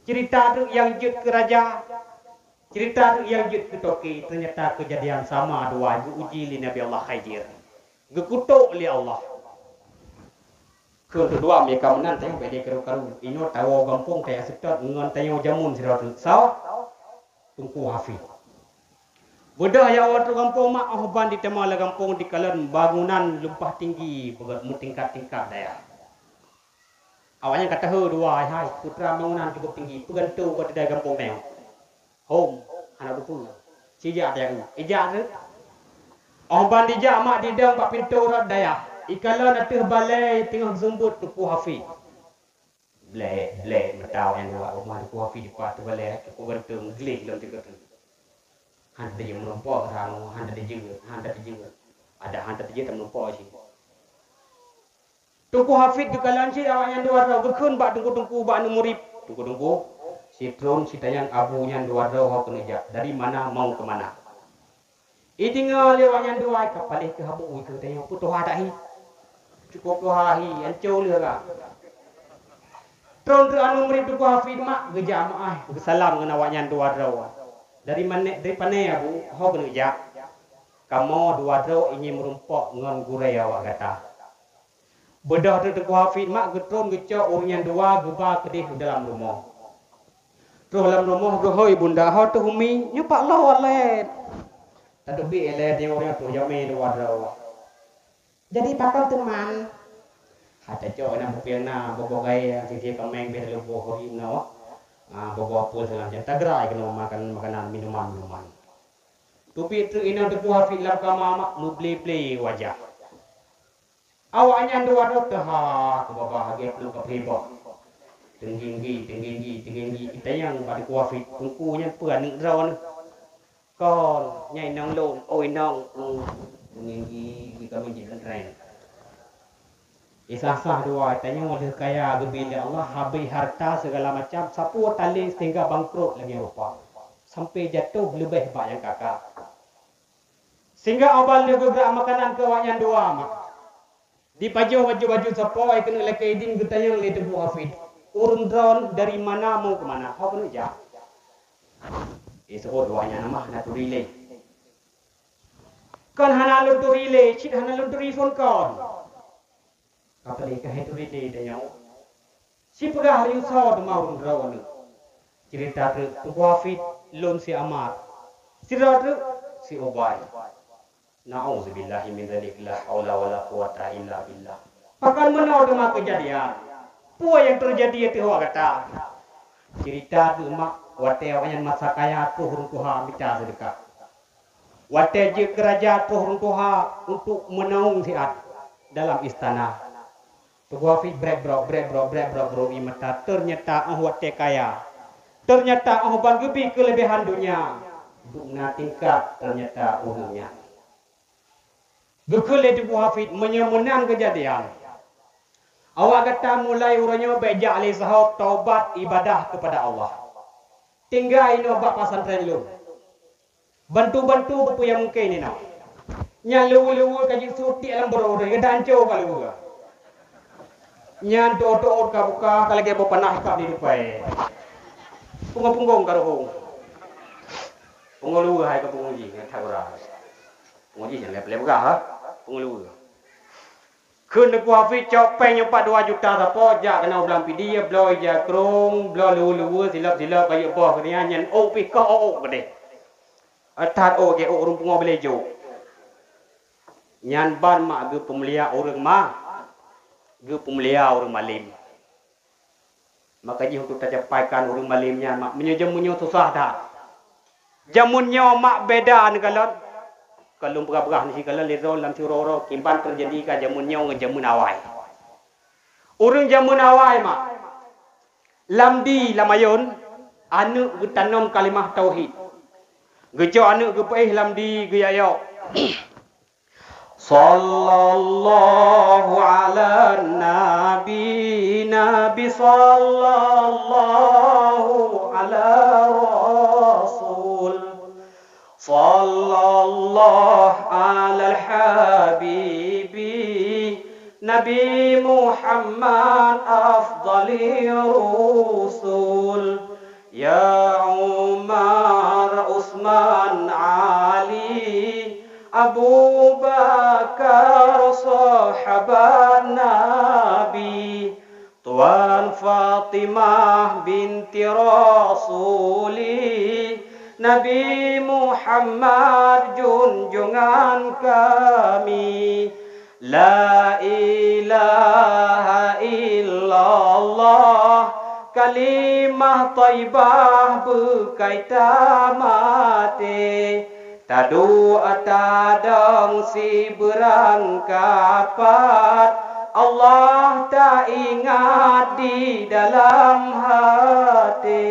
Cerita teuk nyang jeuet keu raja, cerita teuk nyang jeuet keu toke, teunyata keujadian sama dua geuuji lé Nabi Allah Khidir. Geukutok lé Allah. Keu teudua meunyoe ka meunan tanyoe bék lé karu-karu. Inoe tawoe gampông taya seutôt ngon tanyoe jameun sidroe teuk. Sawa? Teungku Hafid. Beudôh ya woe teuk gampông mak, óh ban jiteuma lam gampông dikalon bangunan lumpah tinggi, beugét meutingkat-tingkat dayah. Awaknyan ka teuheu dua hai, hai, putra bangunan cukup tinggi, peugantung bak sidai gampông nyoe. Hom, hana teupeue. Sijak dayah, ijak teuk. Óh ban dijak mak didong bak pintoe rot dayah. Ikalon ateueh balée teungoh seumbot Teungku Hafid. Blek, blek, meuta awaknyan dua, rumah Teungku Hafid dipat teubalée, cukup gantung, gleh lom sigoe teuk. Han teujeut meureumpok keu saboh, han teujeut, han teujeut. Ada han teujeut tameurumpok cit. Teungku Hafid geukalon cit awaknyan dua droe, geukheun bak teungku-teungku bak aneuk murit, "Teungku-teungku, si Trôn, si Tanyang, Abu nyan dua droe ho keuneuk jak, dari mana mau ke mana?" Ideungoe lé awaknyan dua ka paléh keu habu keu tanyoe peutuha that hi. Cukup tuha hi, anco lé ka. Trôn teuk aneuk murit Teungku Hafid mak geujak meu'ah geusalam ngon awaknyan dua droe. "Dari mane, dari pane Abu, ho keuneuk jak?" "Kamoe dua droe ingin meurumpok ngon gurée awak gata." Beudôh teuk Teungku Hafid mak geutrôn geucok ureuëng nyan dua geuba keudeh u dalam rumoh. Troh lam rumoh geuhôi bunda, "Ho teuh Umi, nyoe pak lôn walet." Tateubiet ilée di ureuëng troh jamé dua droe. "Jadi pakon teuma?" "Hata cok na bupieng na boboh gaya sisi kameng beh leuboh hori na. Ah, boboh apui salam jan tagrai keunoe makan makanan minuman-minuman." Teubiet teuk inong Teungku Hafid lam kama mak meuble-ble wajah. Awaknyan dua droe teuha keu babah lagée plueng ka peuhibah. Teungginggi, teungginggi, teungginggi, itanyong bak Teungku Hafid, "Teungku nyan peue aneuk droeneuh?" "Kon, nyan inong lôn, oh inong." Teungginggi, geutamong jipeuntreng. Isah-sah dua, tanyoe lheueh kaya geubri lé Allah, habéh hareuta sigala macam, sapeue talé sehingga bangkrot lagée rupa, sampai jatoh leubeh bak nyang ka-ka. Sehingga awai lheueh geubri makanan keu awaknyan dua mak. Dipajoh baju-baju sapo ai keuneuk lakée idin geutanyong lé Teungku Hafid, "Ureuëng droen dari mana mau ke mana? Ho keuneuk jak?" Disebut awaknyan nama hana turi lé. "Kon hana lôn turi lé, cit hana lôn turi phon kon." Ka paleng ka hai turi lé tanyoe. Sipeugah laju soe teuma ureuëng droeneuh. Ceurita treuk Teungku Hafid, lôn si Ammar. Sidroe treuk si Ubay. Na'udzubillahi min dzalik, la haula wala quwwata illa billah. Pakon meunoe teuma keujadian? Peue nyang teujadi ateueh awak gata? Ceurita treuk mak, watée awaknyan masa kaya troh ureuëng tuha mita seudeukah. Watée jeuet keu raja troh ureuëng tuha untuk meunawöng siat dalam istana. Teungku Hafid brek brok, brek brok, brek brok, brok ie mata. Teunyata óh watée kaya, Teunyata óh ban geubri keuleubehan donya, beuna tingkat teunyata ureuëng nyan. Geukheun lé Teungku Hafid, meunyoe meunan keujadian, awak gata mulai uroe nyoe bék jak lé saho taubat ibadah keupada Allah. Tinggai inoe bak pesantren lôn. Bantu-bantu peue nyang mungken inoe. Nyan luweue-luweue ka jisuet tiek lam barô ureuëng, ka anco ka luweue. Nyan teuôt-teuôt ka buka, ka lagée boh panah ikab di dupai. Punggong-punggong ka ruhueng. Punggong luweue hai ka punggong jih, nyan that gura. Punggong jih nyan lé peugah, ha? Punggong luweue. Kheun Teungku Hafid cok péng nyoe pat dua juta sapo, jak keunoe u Blang Pidie, bloe ija krong, bloe luweue-luweue, silop-silop, kayue boh keudeh nyan, ôk pih koh ôk keudeh. That ôk gét ôk ureuëng pungoh bilé jôk. Nyan ban mak geupeumulia ureuëng ma, geupeumulia ureuëng malém. Maka jih untuk tacapaikan ureuëng malém nyan mak, meunyoe jameun nyoe susah that. Jameun nyoe mak beda neukalon. Ka lôn peugah-peugah nyoe sikalon lé droe lam siuroe-uroe kiban teujadi ka jameun nyoe ngon jameun awai. Ureuëng jameun awai mak, lam di lam ayôn, aneuëk geutanom kalimah tauhid. Geucok aneuëk geupeuéh lam di geuyayok. Sallallahu ala nabi, nabi sallallahu ala rasul. Sallallahu ala habibi, nabi Muhammad afdali rusul. Ya Umar, Utsman, Ali, Abu Bakar, sahabat Nabi, Tuan Fatimah binti Rasuli, Nabi Muhammad junjungan kami. La ilaha illallah, kalimah thaibah beukai tamaté. Taduek tadong sibeurang kapat, Allah taingat di dalam haté.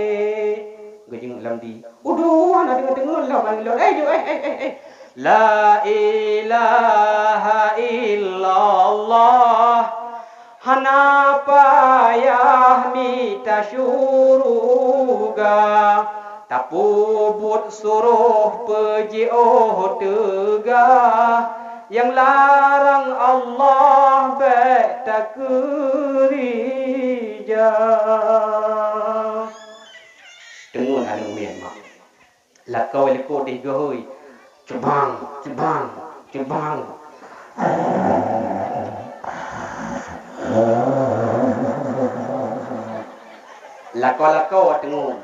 Geujeuet lam di. Uduh, hana deungoe-deungoe lom aneuk lôn. Eh, ju, eh, eh, eh, eh. La ilaha illallah. Hana payah mita syuruga. Tapeubuet suroh peujiôh teuga. Nyang larang Allah bék takeurija. Deungon aneuk miet mak. Lakoe likot deh geuhôi. Cubang, cubang, cubang. Lakoe-lakoe teungoh.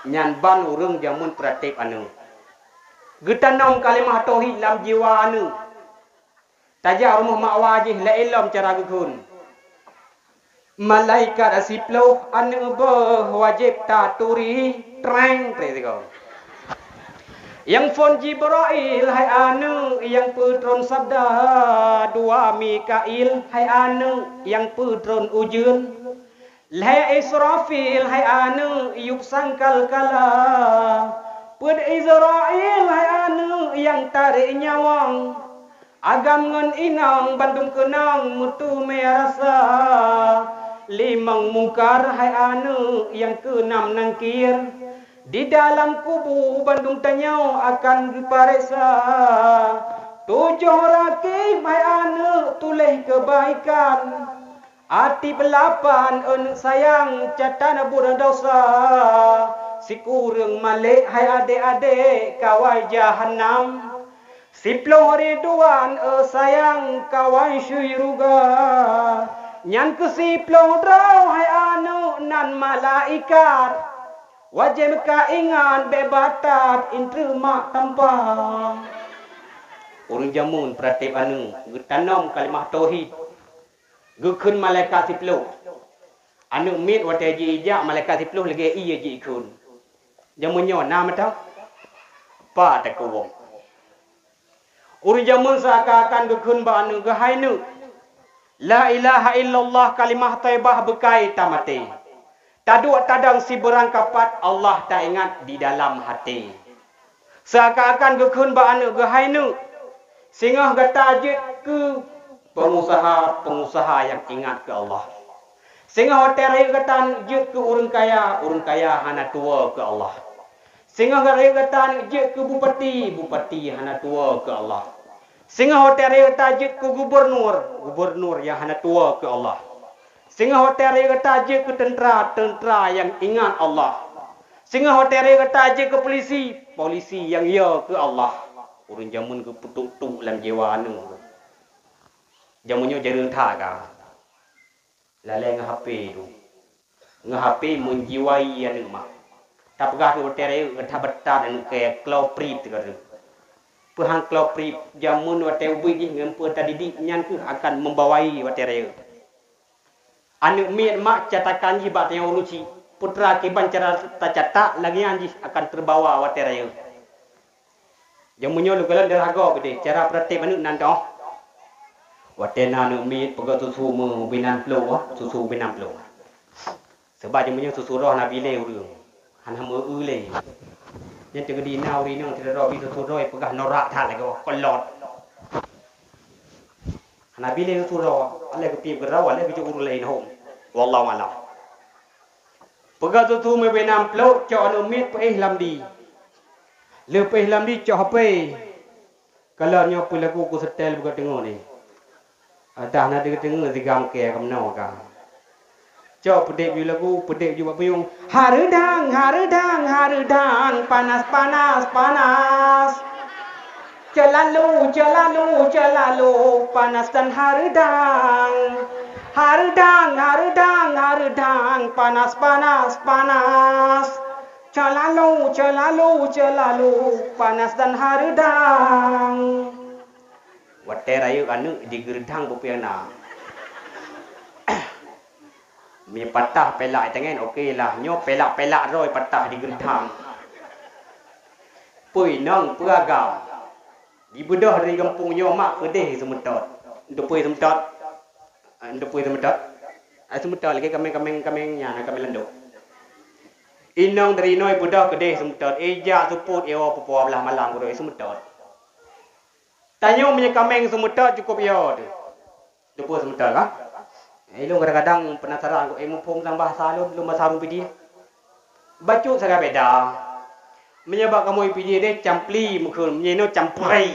Nyan ban ureuëng jameun peuratéb aneuk. Geutanom kalimah tauhid lam jiwa aneuk. Tajak rumoh mak wa jih lé ilom cara geukheun. Malaikat siploh aneuk beuh wajéb taturi, treng, treng sigoe. Nyang phon Jibrail, hai aneuk, nyang peutron sabda, dua Mikail, hai aneuk, nyang peutron ujeuen. Lhée Israfil, hai aneuk, yueb sangkal kala. Peuet Izrail, hai aneuk, nyang tarek nyawöng. Agam ngon inong bandum keunong meuteumé rasa. Limong Mungkar, hai aneuk, nyang keunam Nangkir. Di dalam kubu bandum tanyoe akan geupareksa. Tujoh Rakib, hai aneuk, tuléh keubaikan. Atib lapan, aneuk sayang, catatan buet desya. Sikureueng malek, hai adek-adek, kawai jahanam. Siploh Ridwan, eh sayang, kawai syeuruga. Nyan keuh siploh droe, hai aneuk, nan malaikat. Wajéb kaingat bék batat intreuk mak tampa. Ureuëng jameun peuratéb aneuk, geutanom kalimah tauhid. Geukheun malaikat siploh. Aneuk miet watée ji ijak malaikat siploh lagée ié ji ikheun. Jameun nyoe na mantong? Pat takeuwöm. Ureuëng jameun seuakan-akan geukheun bak aneuk geuh, "Hai neuk, la ilaha illallah kalimah thaibah beukai tamaté. Taduek tadong sibeurang kapat Allah taingat di dalam até. Seuakan-akan geukheun bak aneuk geuh, "Hai neuk, singoh gata jeuet keu peungusaha-peungusaha nyang ingat keu Allah. Singoh watée rayeuk gata neuk jeuet keu ureuëng kaya, ureuëng kaya hana tuwoe keu Allah. Singoh rayeuk gata neuk jeuet keu bupati, bupati hana tuwoe keu Allah. Singoh watée rayeuk gata jeuet keu gubernur, gubernur nyang hana tuwoe keu Allah. Singoh watée rayeuk gata jeuet keu teuntra, teuntra nyang ingat Allah. Singoh watée rayeuk gata jeuet keu polisi, polisi nyang yo keu Allah." Ureuëng jameun geupeutuk-tuk lam jiwa aneuk. Jameun nyoe jareueng that ka. Lalée ngon H P tu. Ngon H P menjiwai aneuk mak. Tapeugah keu watée rayeuk, that beuthat aneuk keu kloe prip teuka tu. Peuhang kloe prip, jameun watée ubit jih ngon peue tadidik, nyan kheueh akan membawai watée rayeuk. Aneuk miet mak catakan jih bak tanyoe ureuëng chik, putra kiban cara tacatat, lagée nyan jih akan teubawa watée rayeuk. Jameun nyoe lôn kalon deuh hagoe keudeh, cara peureuté aneuk nan toh. Watée na aneuk miet peugah susu meubinan ploh, susu binan ploh. Sabab jameun nyoe susu roh na bilée ureuëng, hana meu-eu lé. Nyan teuk di na ureuëng inong sidroe bi susu roh peugah norak that lagée kolot. Hana bilée susu roh, alah geupiep geurau, alah geujok ureuëng laén hom. Wallahu a'lam. Peugah susu meubinan ploh, cok aneuk miet peuéh lam di. Lheueh peuéh lam di cok H P. Kalon nyoe peue lagu ku setel buka teungoh ni. Adah na deuh teungoh sigam kée keunoe ka. Cok peudeb ju lagu, peudeb ju bak payong. Hareudang, hareudang, hareudang, panas, panas, panas. Ceulalu, ceulalu, ceulalu, panas dan hareudang. Hareudang, hareudang, hareudang, panas, panas, panas. Ceulalu, ceulalu, ceulalu, panas dan hareudang. Watée rayeuk aneuk jigeureudang peue-peue na. Meunyoe patah pelak itangen, oke lah. Nyoe pelak-pelak droe patah jigeureudang. Peue inong peue agam. Jibeudôh dari gampông nyoe mak keudeh seumeutot. Untuk peue seumeutot? Untuk peue seumeutot? Ai seumeutot lagée kaméng-kaméng, kaméng nyan, kaméng landok. Inong dari inoe beudôh keudeh seumeutot, ijak seupôt iwoe peupoh blaih malam keudeh seumeutot. Tanyoe meunyoe kaméng seumeutot cukôp yo teuh. Teupeu seumeutot ka? Ilôn kadang-kadang peunasaran, eh, muphom sang bahasa lôn, lôn bahasa Arab Pidie. Bacut sagai beda. Meunyoe bak kamoe Pidie deh campli meukeun, meunyoe inoe campri.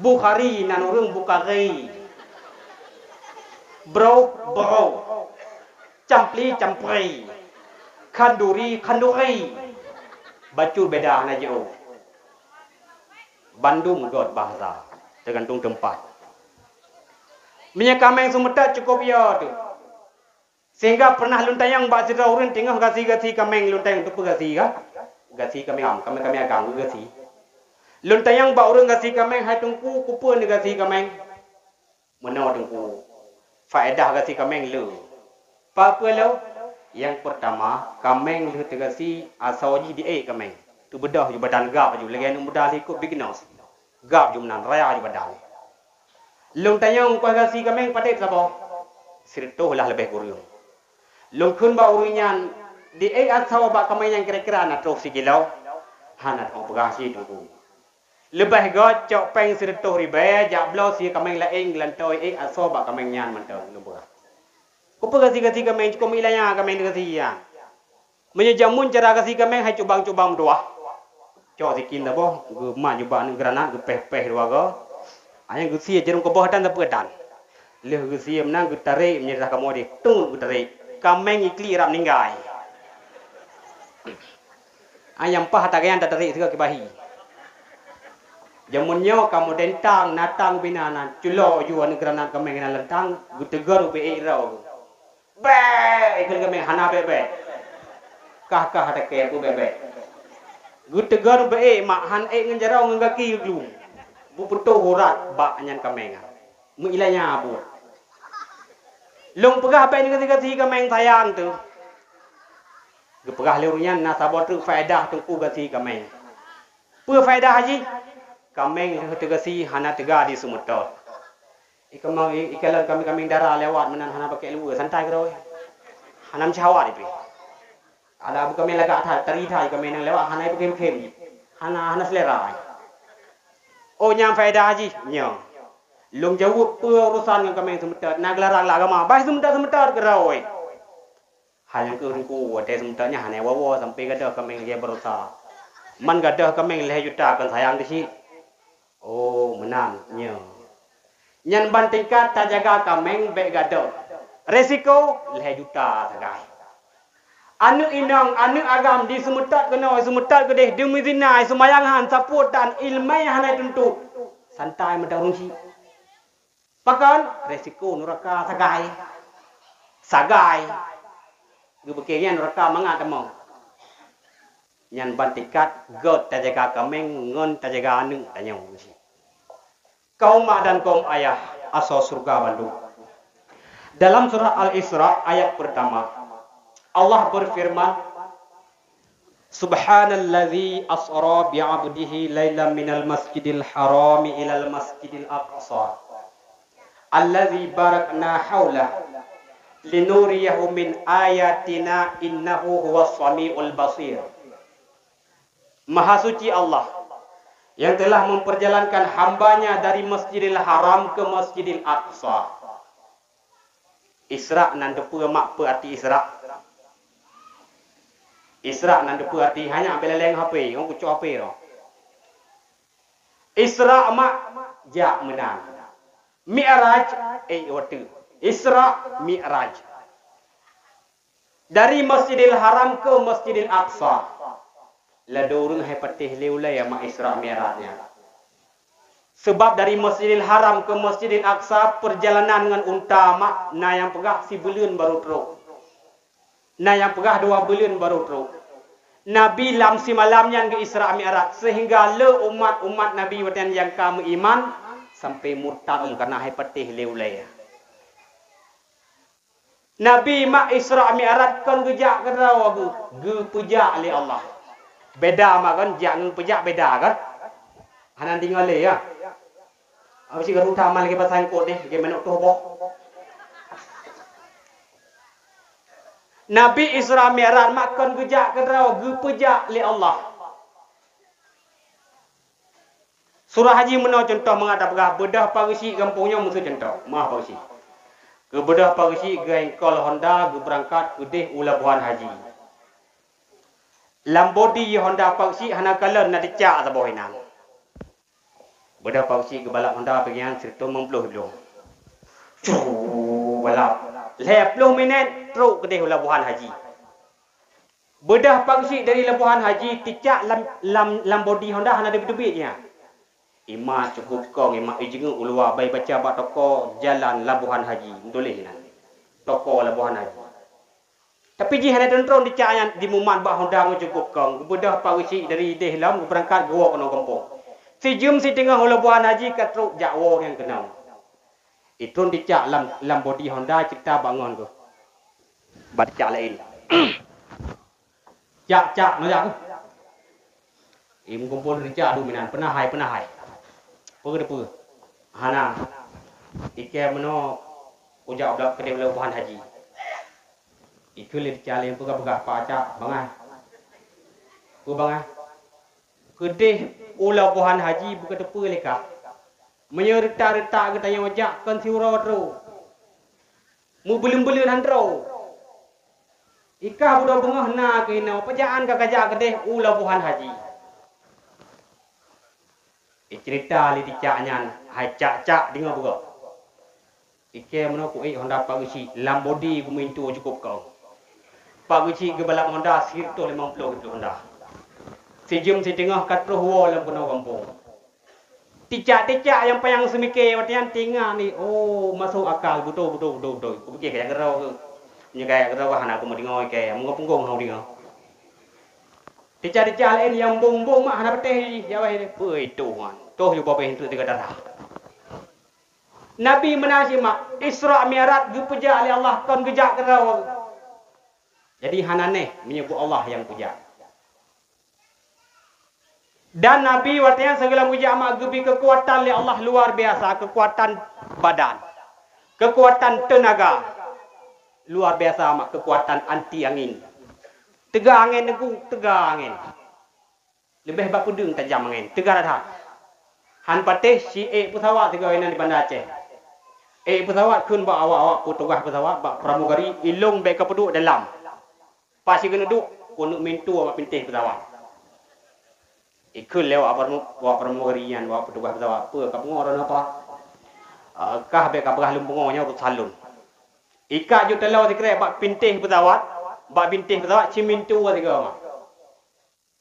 Bukhari nan ureuëng Bukhari. Bro, bro. Campli, campri. Khanduri, khanduri. Bacut beda hana jiôh. Bandum göt bahasa, teugantung teumpat. Meunyoe kaméng seumeutot cukôp yo teuh. Sehingga pernah lôn tanyong bak sidroe ureuëng teungoh gasi-gasi kaméng, lôn tanyong teupeu gasi ka? Gasi kaméng, kaméng-kaméng agam geuh gasi. Lôn tanyong bak ureuëng gasi kaméng, "Hai Teungku, keupeue neugasi kaméng?" Meunoe Teungku, faedah gasi kaméng le. Peue-peue le? Nyang peurtama, kaméng lheueh teugasi asoe jih diék kaméng. Teubeudôh ju badan gab ju lagée aneuk muda lheueh ikot big nose. Gab ju meunan, raya ju badan. Lôn tanyong ongkoh gasi kaméng padeb saboh? Sireutôh lah leubeh kureueng. Lôn kheun bak ureuëng nyan, "Diék asoe bak kaméng nyan kira-kira na troh sikilo?" "Hana troh peugah cit Teungku." "Leubeh göt cok péng sireutôh ribée jak bloe sie kaméng laén geulantoe ék asoe bak kaméng nyan mantong," lôn peugah. Keupeue gasi-gasi kaméng cukôp meuilanya kaméng gasi nyan? Meunyoe jameun cara gasi kaméng hai cubang-cubang meutuwah. Cok sikin saboh, geumat jubah aneuk granat, geupéh-péh dua goe. Ayang geusie jarôm keuboh dan sapeue dan. Lheueh geusie meunan geutarek meunyoe rah kamoe deh, tut geutarek. Kaméng iklik rab ninggai. Ayang paih ata gayang tatarek sigoe kibahi. Jameun nyoe kamoe dentang, natang bina nan, culok ju aneuk granat kaméng na lentang, geuteugor ubé ék droe. Bék! Ikheun kaméng hana bék-bék. Kah-kah takée peue bék-bék. Geuteugor beu ék mak han ék ngon jaroe ngon gaki geuglum. Beupeutoh urat bak nyan kaméng. Meuilanya buet. Lôn peugah bék nyoe gasi-gasi kaméng sayang teuh. Geupeugah lé ureuëng nyan na saboh treuk faedah teungku gasi kaméng. Peue faedah jih? Kaméng lheueh teugasi hana teuga di seumeutot. Ikalon kaméng-kaméng dara lewat meunan hana pakèk luweue, santai keudroe. Hana meusyahwat ipih. Ada bukan main lagak that, tari that, bukan main yang lewat, hana ipeugém-gém. Hana, hana selera. Oh, nyang faedah jih, nyoe. Lôn jaweueb peue urosan ngon kaméng seumeutôt, na geularang lé agama. Bah seumeutôt-seumeutôt keudroe. Hai nyang keuh teungku, watée seumeutôt nyan hana woe-woe sampoe gadôh kaméng lagée baroesa. Man gadôh kaméng lhée juta kon sayang di cit. Oh, meunan, nyoe. Nyan ban tingkat tajaga kaméng bék gadôh. Resiko lhée juta sagai. Aneuëk inong, aneuëk agam, diseumeutôt keunoe, seumeutôt keudeh, deumeuzina, seumayang han, sapeue tan, iéleumé hana tuntot. Santai meudarong cit. Pakon? Resiko nuraka sagai. Sagai. Geubeuke nyan nuraka mangat tamong. Nyan ban tingkat gét tajaga kaméng ngon tajaga aneuëk tanyoe. Kaum mak dan kaum ayah, asoe syeuruga bandum. Dalam surah Al-Isra ayat pertama, Allah berfirman, "Subhanalladzi asra bi'abdihi lailan minal masjidil harami ilal masjidil aqsa, alladzi barakna haulah, linuriyahu min ayatina, innahu huwas samiul basir." Maha suci Allah yang telah memperjalankan hamba-Nya dari Masjidil Haram ke Masjidil Aqsa. Isra nan teupeue mak peue arti Isra? Isra nan teupeue arti hanya belaleng H P, ngon kucok H P roh. Isra mak jak meunan. Mi'raj, eh, wateu. Isra, Mi'raj. Dari Masjidil Haram ke Masjidil Aqsa. Ladôm ureuëng hai patéh lé ulée mak Isra Mi'raj nyan. Sebab dari Masjidil Haram ke Masjidil Aqsa perjalanan ngon unta mak na nyang peugah sibuleuen baru trok. Na nyang peugah dua buleuen baru trok. Nabi lam simalam nyan geu Isra Mi'raj sehingga le umat-umat Nabi watée nyan nyang ka meuiman sampai murtad karena hai patéh lé ulée. Nabi mak Isra Mi'raj kon geujak keudroe geuh, geupeujak lé Allah. Beda mak kon jak ngon peujak beda kan? Hana deungoe lé ya. Abis itu ruta mal lagi pasang kot deh, lagi manok tuh boh. Nabi Isra Mi'raj mak kon geujak keudroe, geupeujak lé Allah. Surah Haji meunoe cuntoh mangat tapeugah beudoh pageusik gampông nyoe meuseu cuntoh, meuah pageusik. Geubeudoh pageusik geuengkol Honda geubeurangkat keudeh u Labuhan Haji. Lam bodi Honda pageusik hana kalon na teucak saboh inan. Beudoh pageusik geubalap Honda peugian sireutoh limong ploh bloe. Cuu, balap. Lhée ploh minét trok keudeh u Labuhan Haji. Beudoh pageusik dari Labuhan Haji teucak lam, lam, lam bodi Honda hana teubiet-teubiet nyan. Ima cukup kong, ima ijeungeuk u luwa bai baca bak toko jalan Labuhan Haji, meutuléh nan. Toko Labuhan Haji. Tapi jih hana teuntron teucak nyan dimumat bak Honda ngon cukup kong. Beudoh pageusik dari ideh lom geubeurangkat geuwoe keunoe gampông. Sijeuem siteungoh u Labuhan Haji ka trok jak woe nyan keunoe. Itron teucak lam, lam bodi Honda cerita bangon tu. Bat cak laén. Cak, cak, nojak tu. Im kumpul teucak tu minan, peunahai, peunahai. Peue keuh peue? Hana. Ikei meunoe ujak u Labuhan Haji. Ikeu lé teucak laén peugah-peugah, "Pak Cak, bangai." Peue bangai? Keudeh u Labuhan Haji beuka teupeue lé kah. Meunyoe reutak-reutak geutanyoe jak kon siuroe droe. Meubuleuen-buleuen han droe. Ikah budoe beungoh na keuhinoe, peujaan ka kajak keudeh u Labuhan Haji. Icerita lé teucak nyan, hai cak-cak deungoe beugok. Ikei meunoe kuék Honda pageusik, lam bodi geumintu cukup kong. Pageusik geubalap Honda sireutoh limong ploh Honda. Sijeuem siteungoh ka troh woe lam keunoe gampông. Ticak-ticak nyang panyang seumike watée nyan tinga ni, oh, masôk akal, beutôi, beutôi, beutôi, beutôi. Kupike kaya keudroe keuh. Nyoe kaya keudroe hana kumeudeungoe kaya, meungoe punggong hana kudeungoe. Ticak-ticak laén nyang bong-bong mak hana patéh jih, ya wahai, peue toh nyan. Toh ju babeh enteuk tiga darah. Nabi meunan simak, Isra Mi'raj geupeujak lé Allah kon geujak keudroe. Jadi hana neh meunyoe buet Allah nyang peujak. Dan Nabi watée nyan sigohlom geujak mak geubri keukuatan lé Allah luar biasa, keukuatan badan, keukuatan teunaga. Luar biasa mak keukuatan anti angin. Teuga angin teungku, teuga angin. Leubeh bak peudeueng tajam angin, teuga that-that. Han patéh si ék peusawat sigoe inan di Banda Aceh. Ék peusawat kheun bak awak-awak peutugah peusawat bak pramugari, ilong bék ka peuduek dalam. Pas si keuneuk duek, keuneuk mintu bak pintéh peusawat. Ikheun lé awak pramu-, awak pramugari nyan, awak peutugah peusawat, "Peue ka pungo droeneuh apa? Ah, kah bék ka peugah lôn pungo nyoe urusan lôn." Ikak ju talo sikrek bak pintéh peusawat, bak pintéh peusawat ci mintu sigoe mak.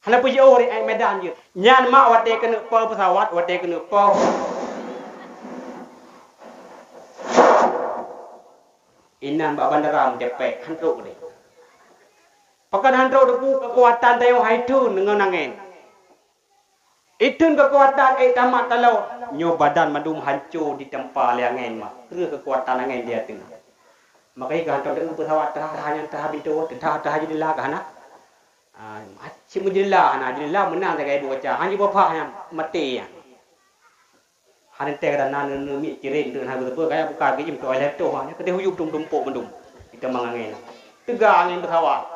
Hana peue jiôh ré, ék medan jeuet. Nyan mak watée keuneuk po peusawat, watée keuneuk po. Inan bak bandara meudepek, han trok deh. Pakon han trok teungku, keukuatan tanyoe hai theun ngon angén. Itheun keukuatan ék tamat talo, nyoe badan mandum hanco ditempa lé angén mak. Kreueh keukuatan angén di ateueh. Makajih keu hantom teungoh peusawat teuhah-teuhah nyan teuhah pintoe, teuhah-teuhah jendela ka hana. Ah, cit meujeundela hana, jeundela meunan sagai ibu kaca, hana jipeupah nyan, maté nyan. Hana teuka dan na neumiet cireng tu hana geuteupeue, kaya buka geujem toilet tu, ha, nyan keudeh uyueb tum tumpok mandum. Ditamong angén. Teuga angén peusawat.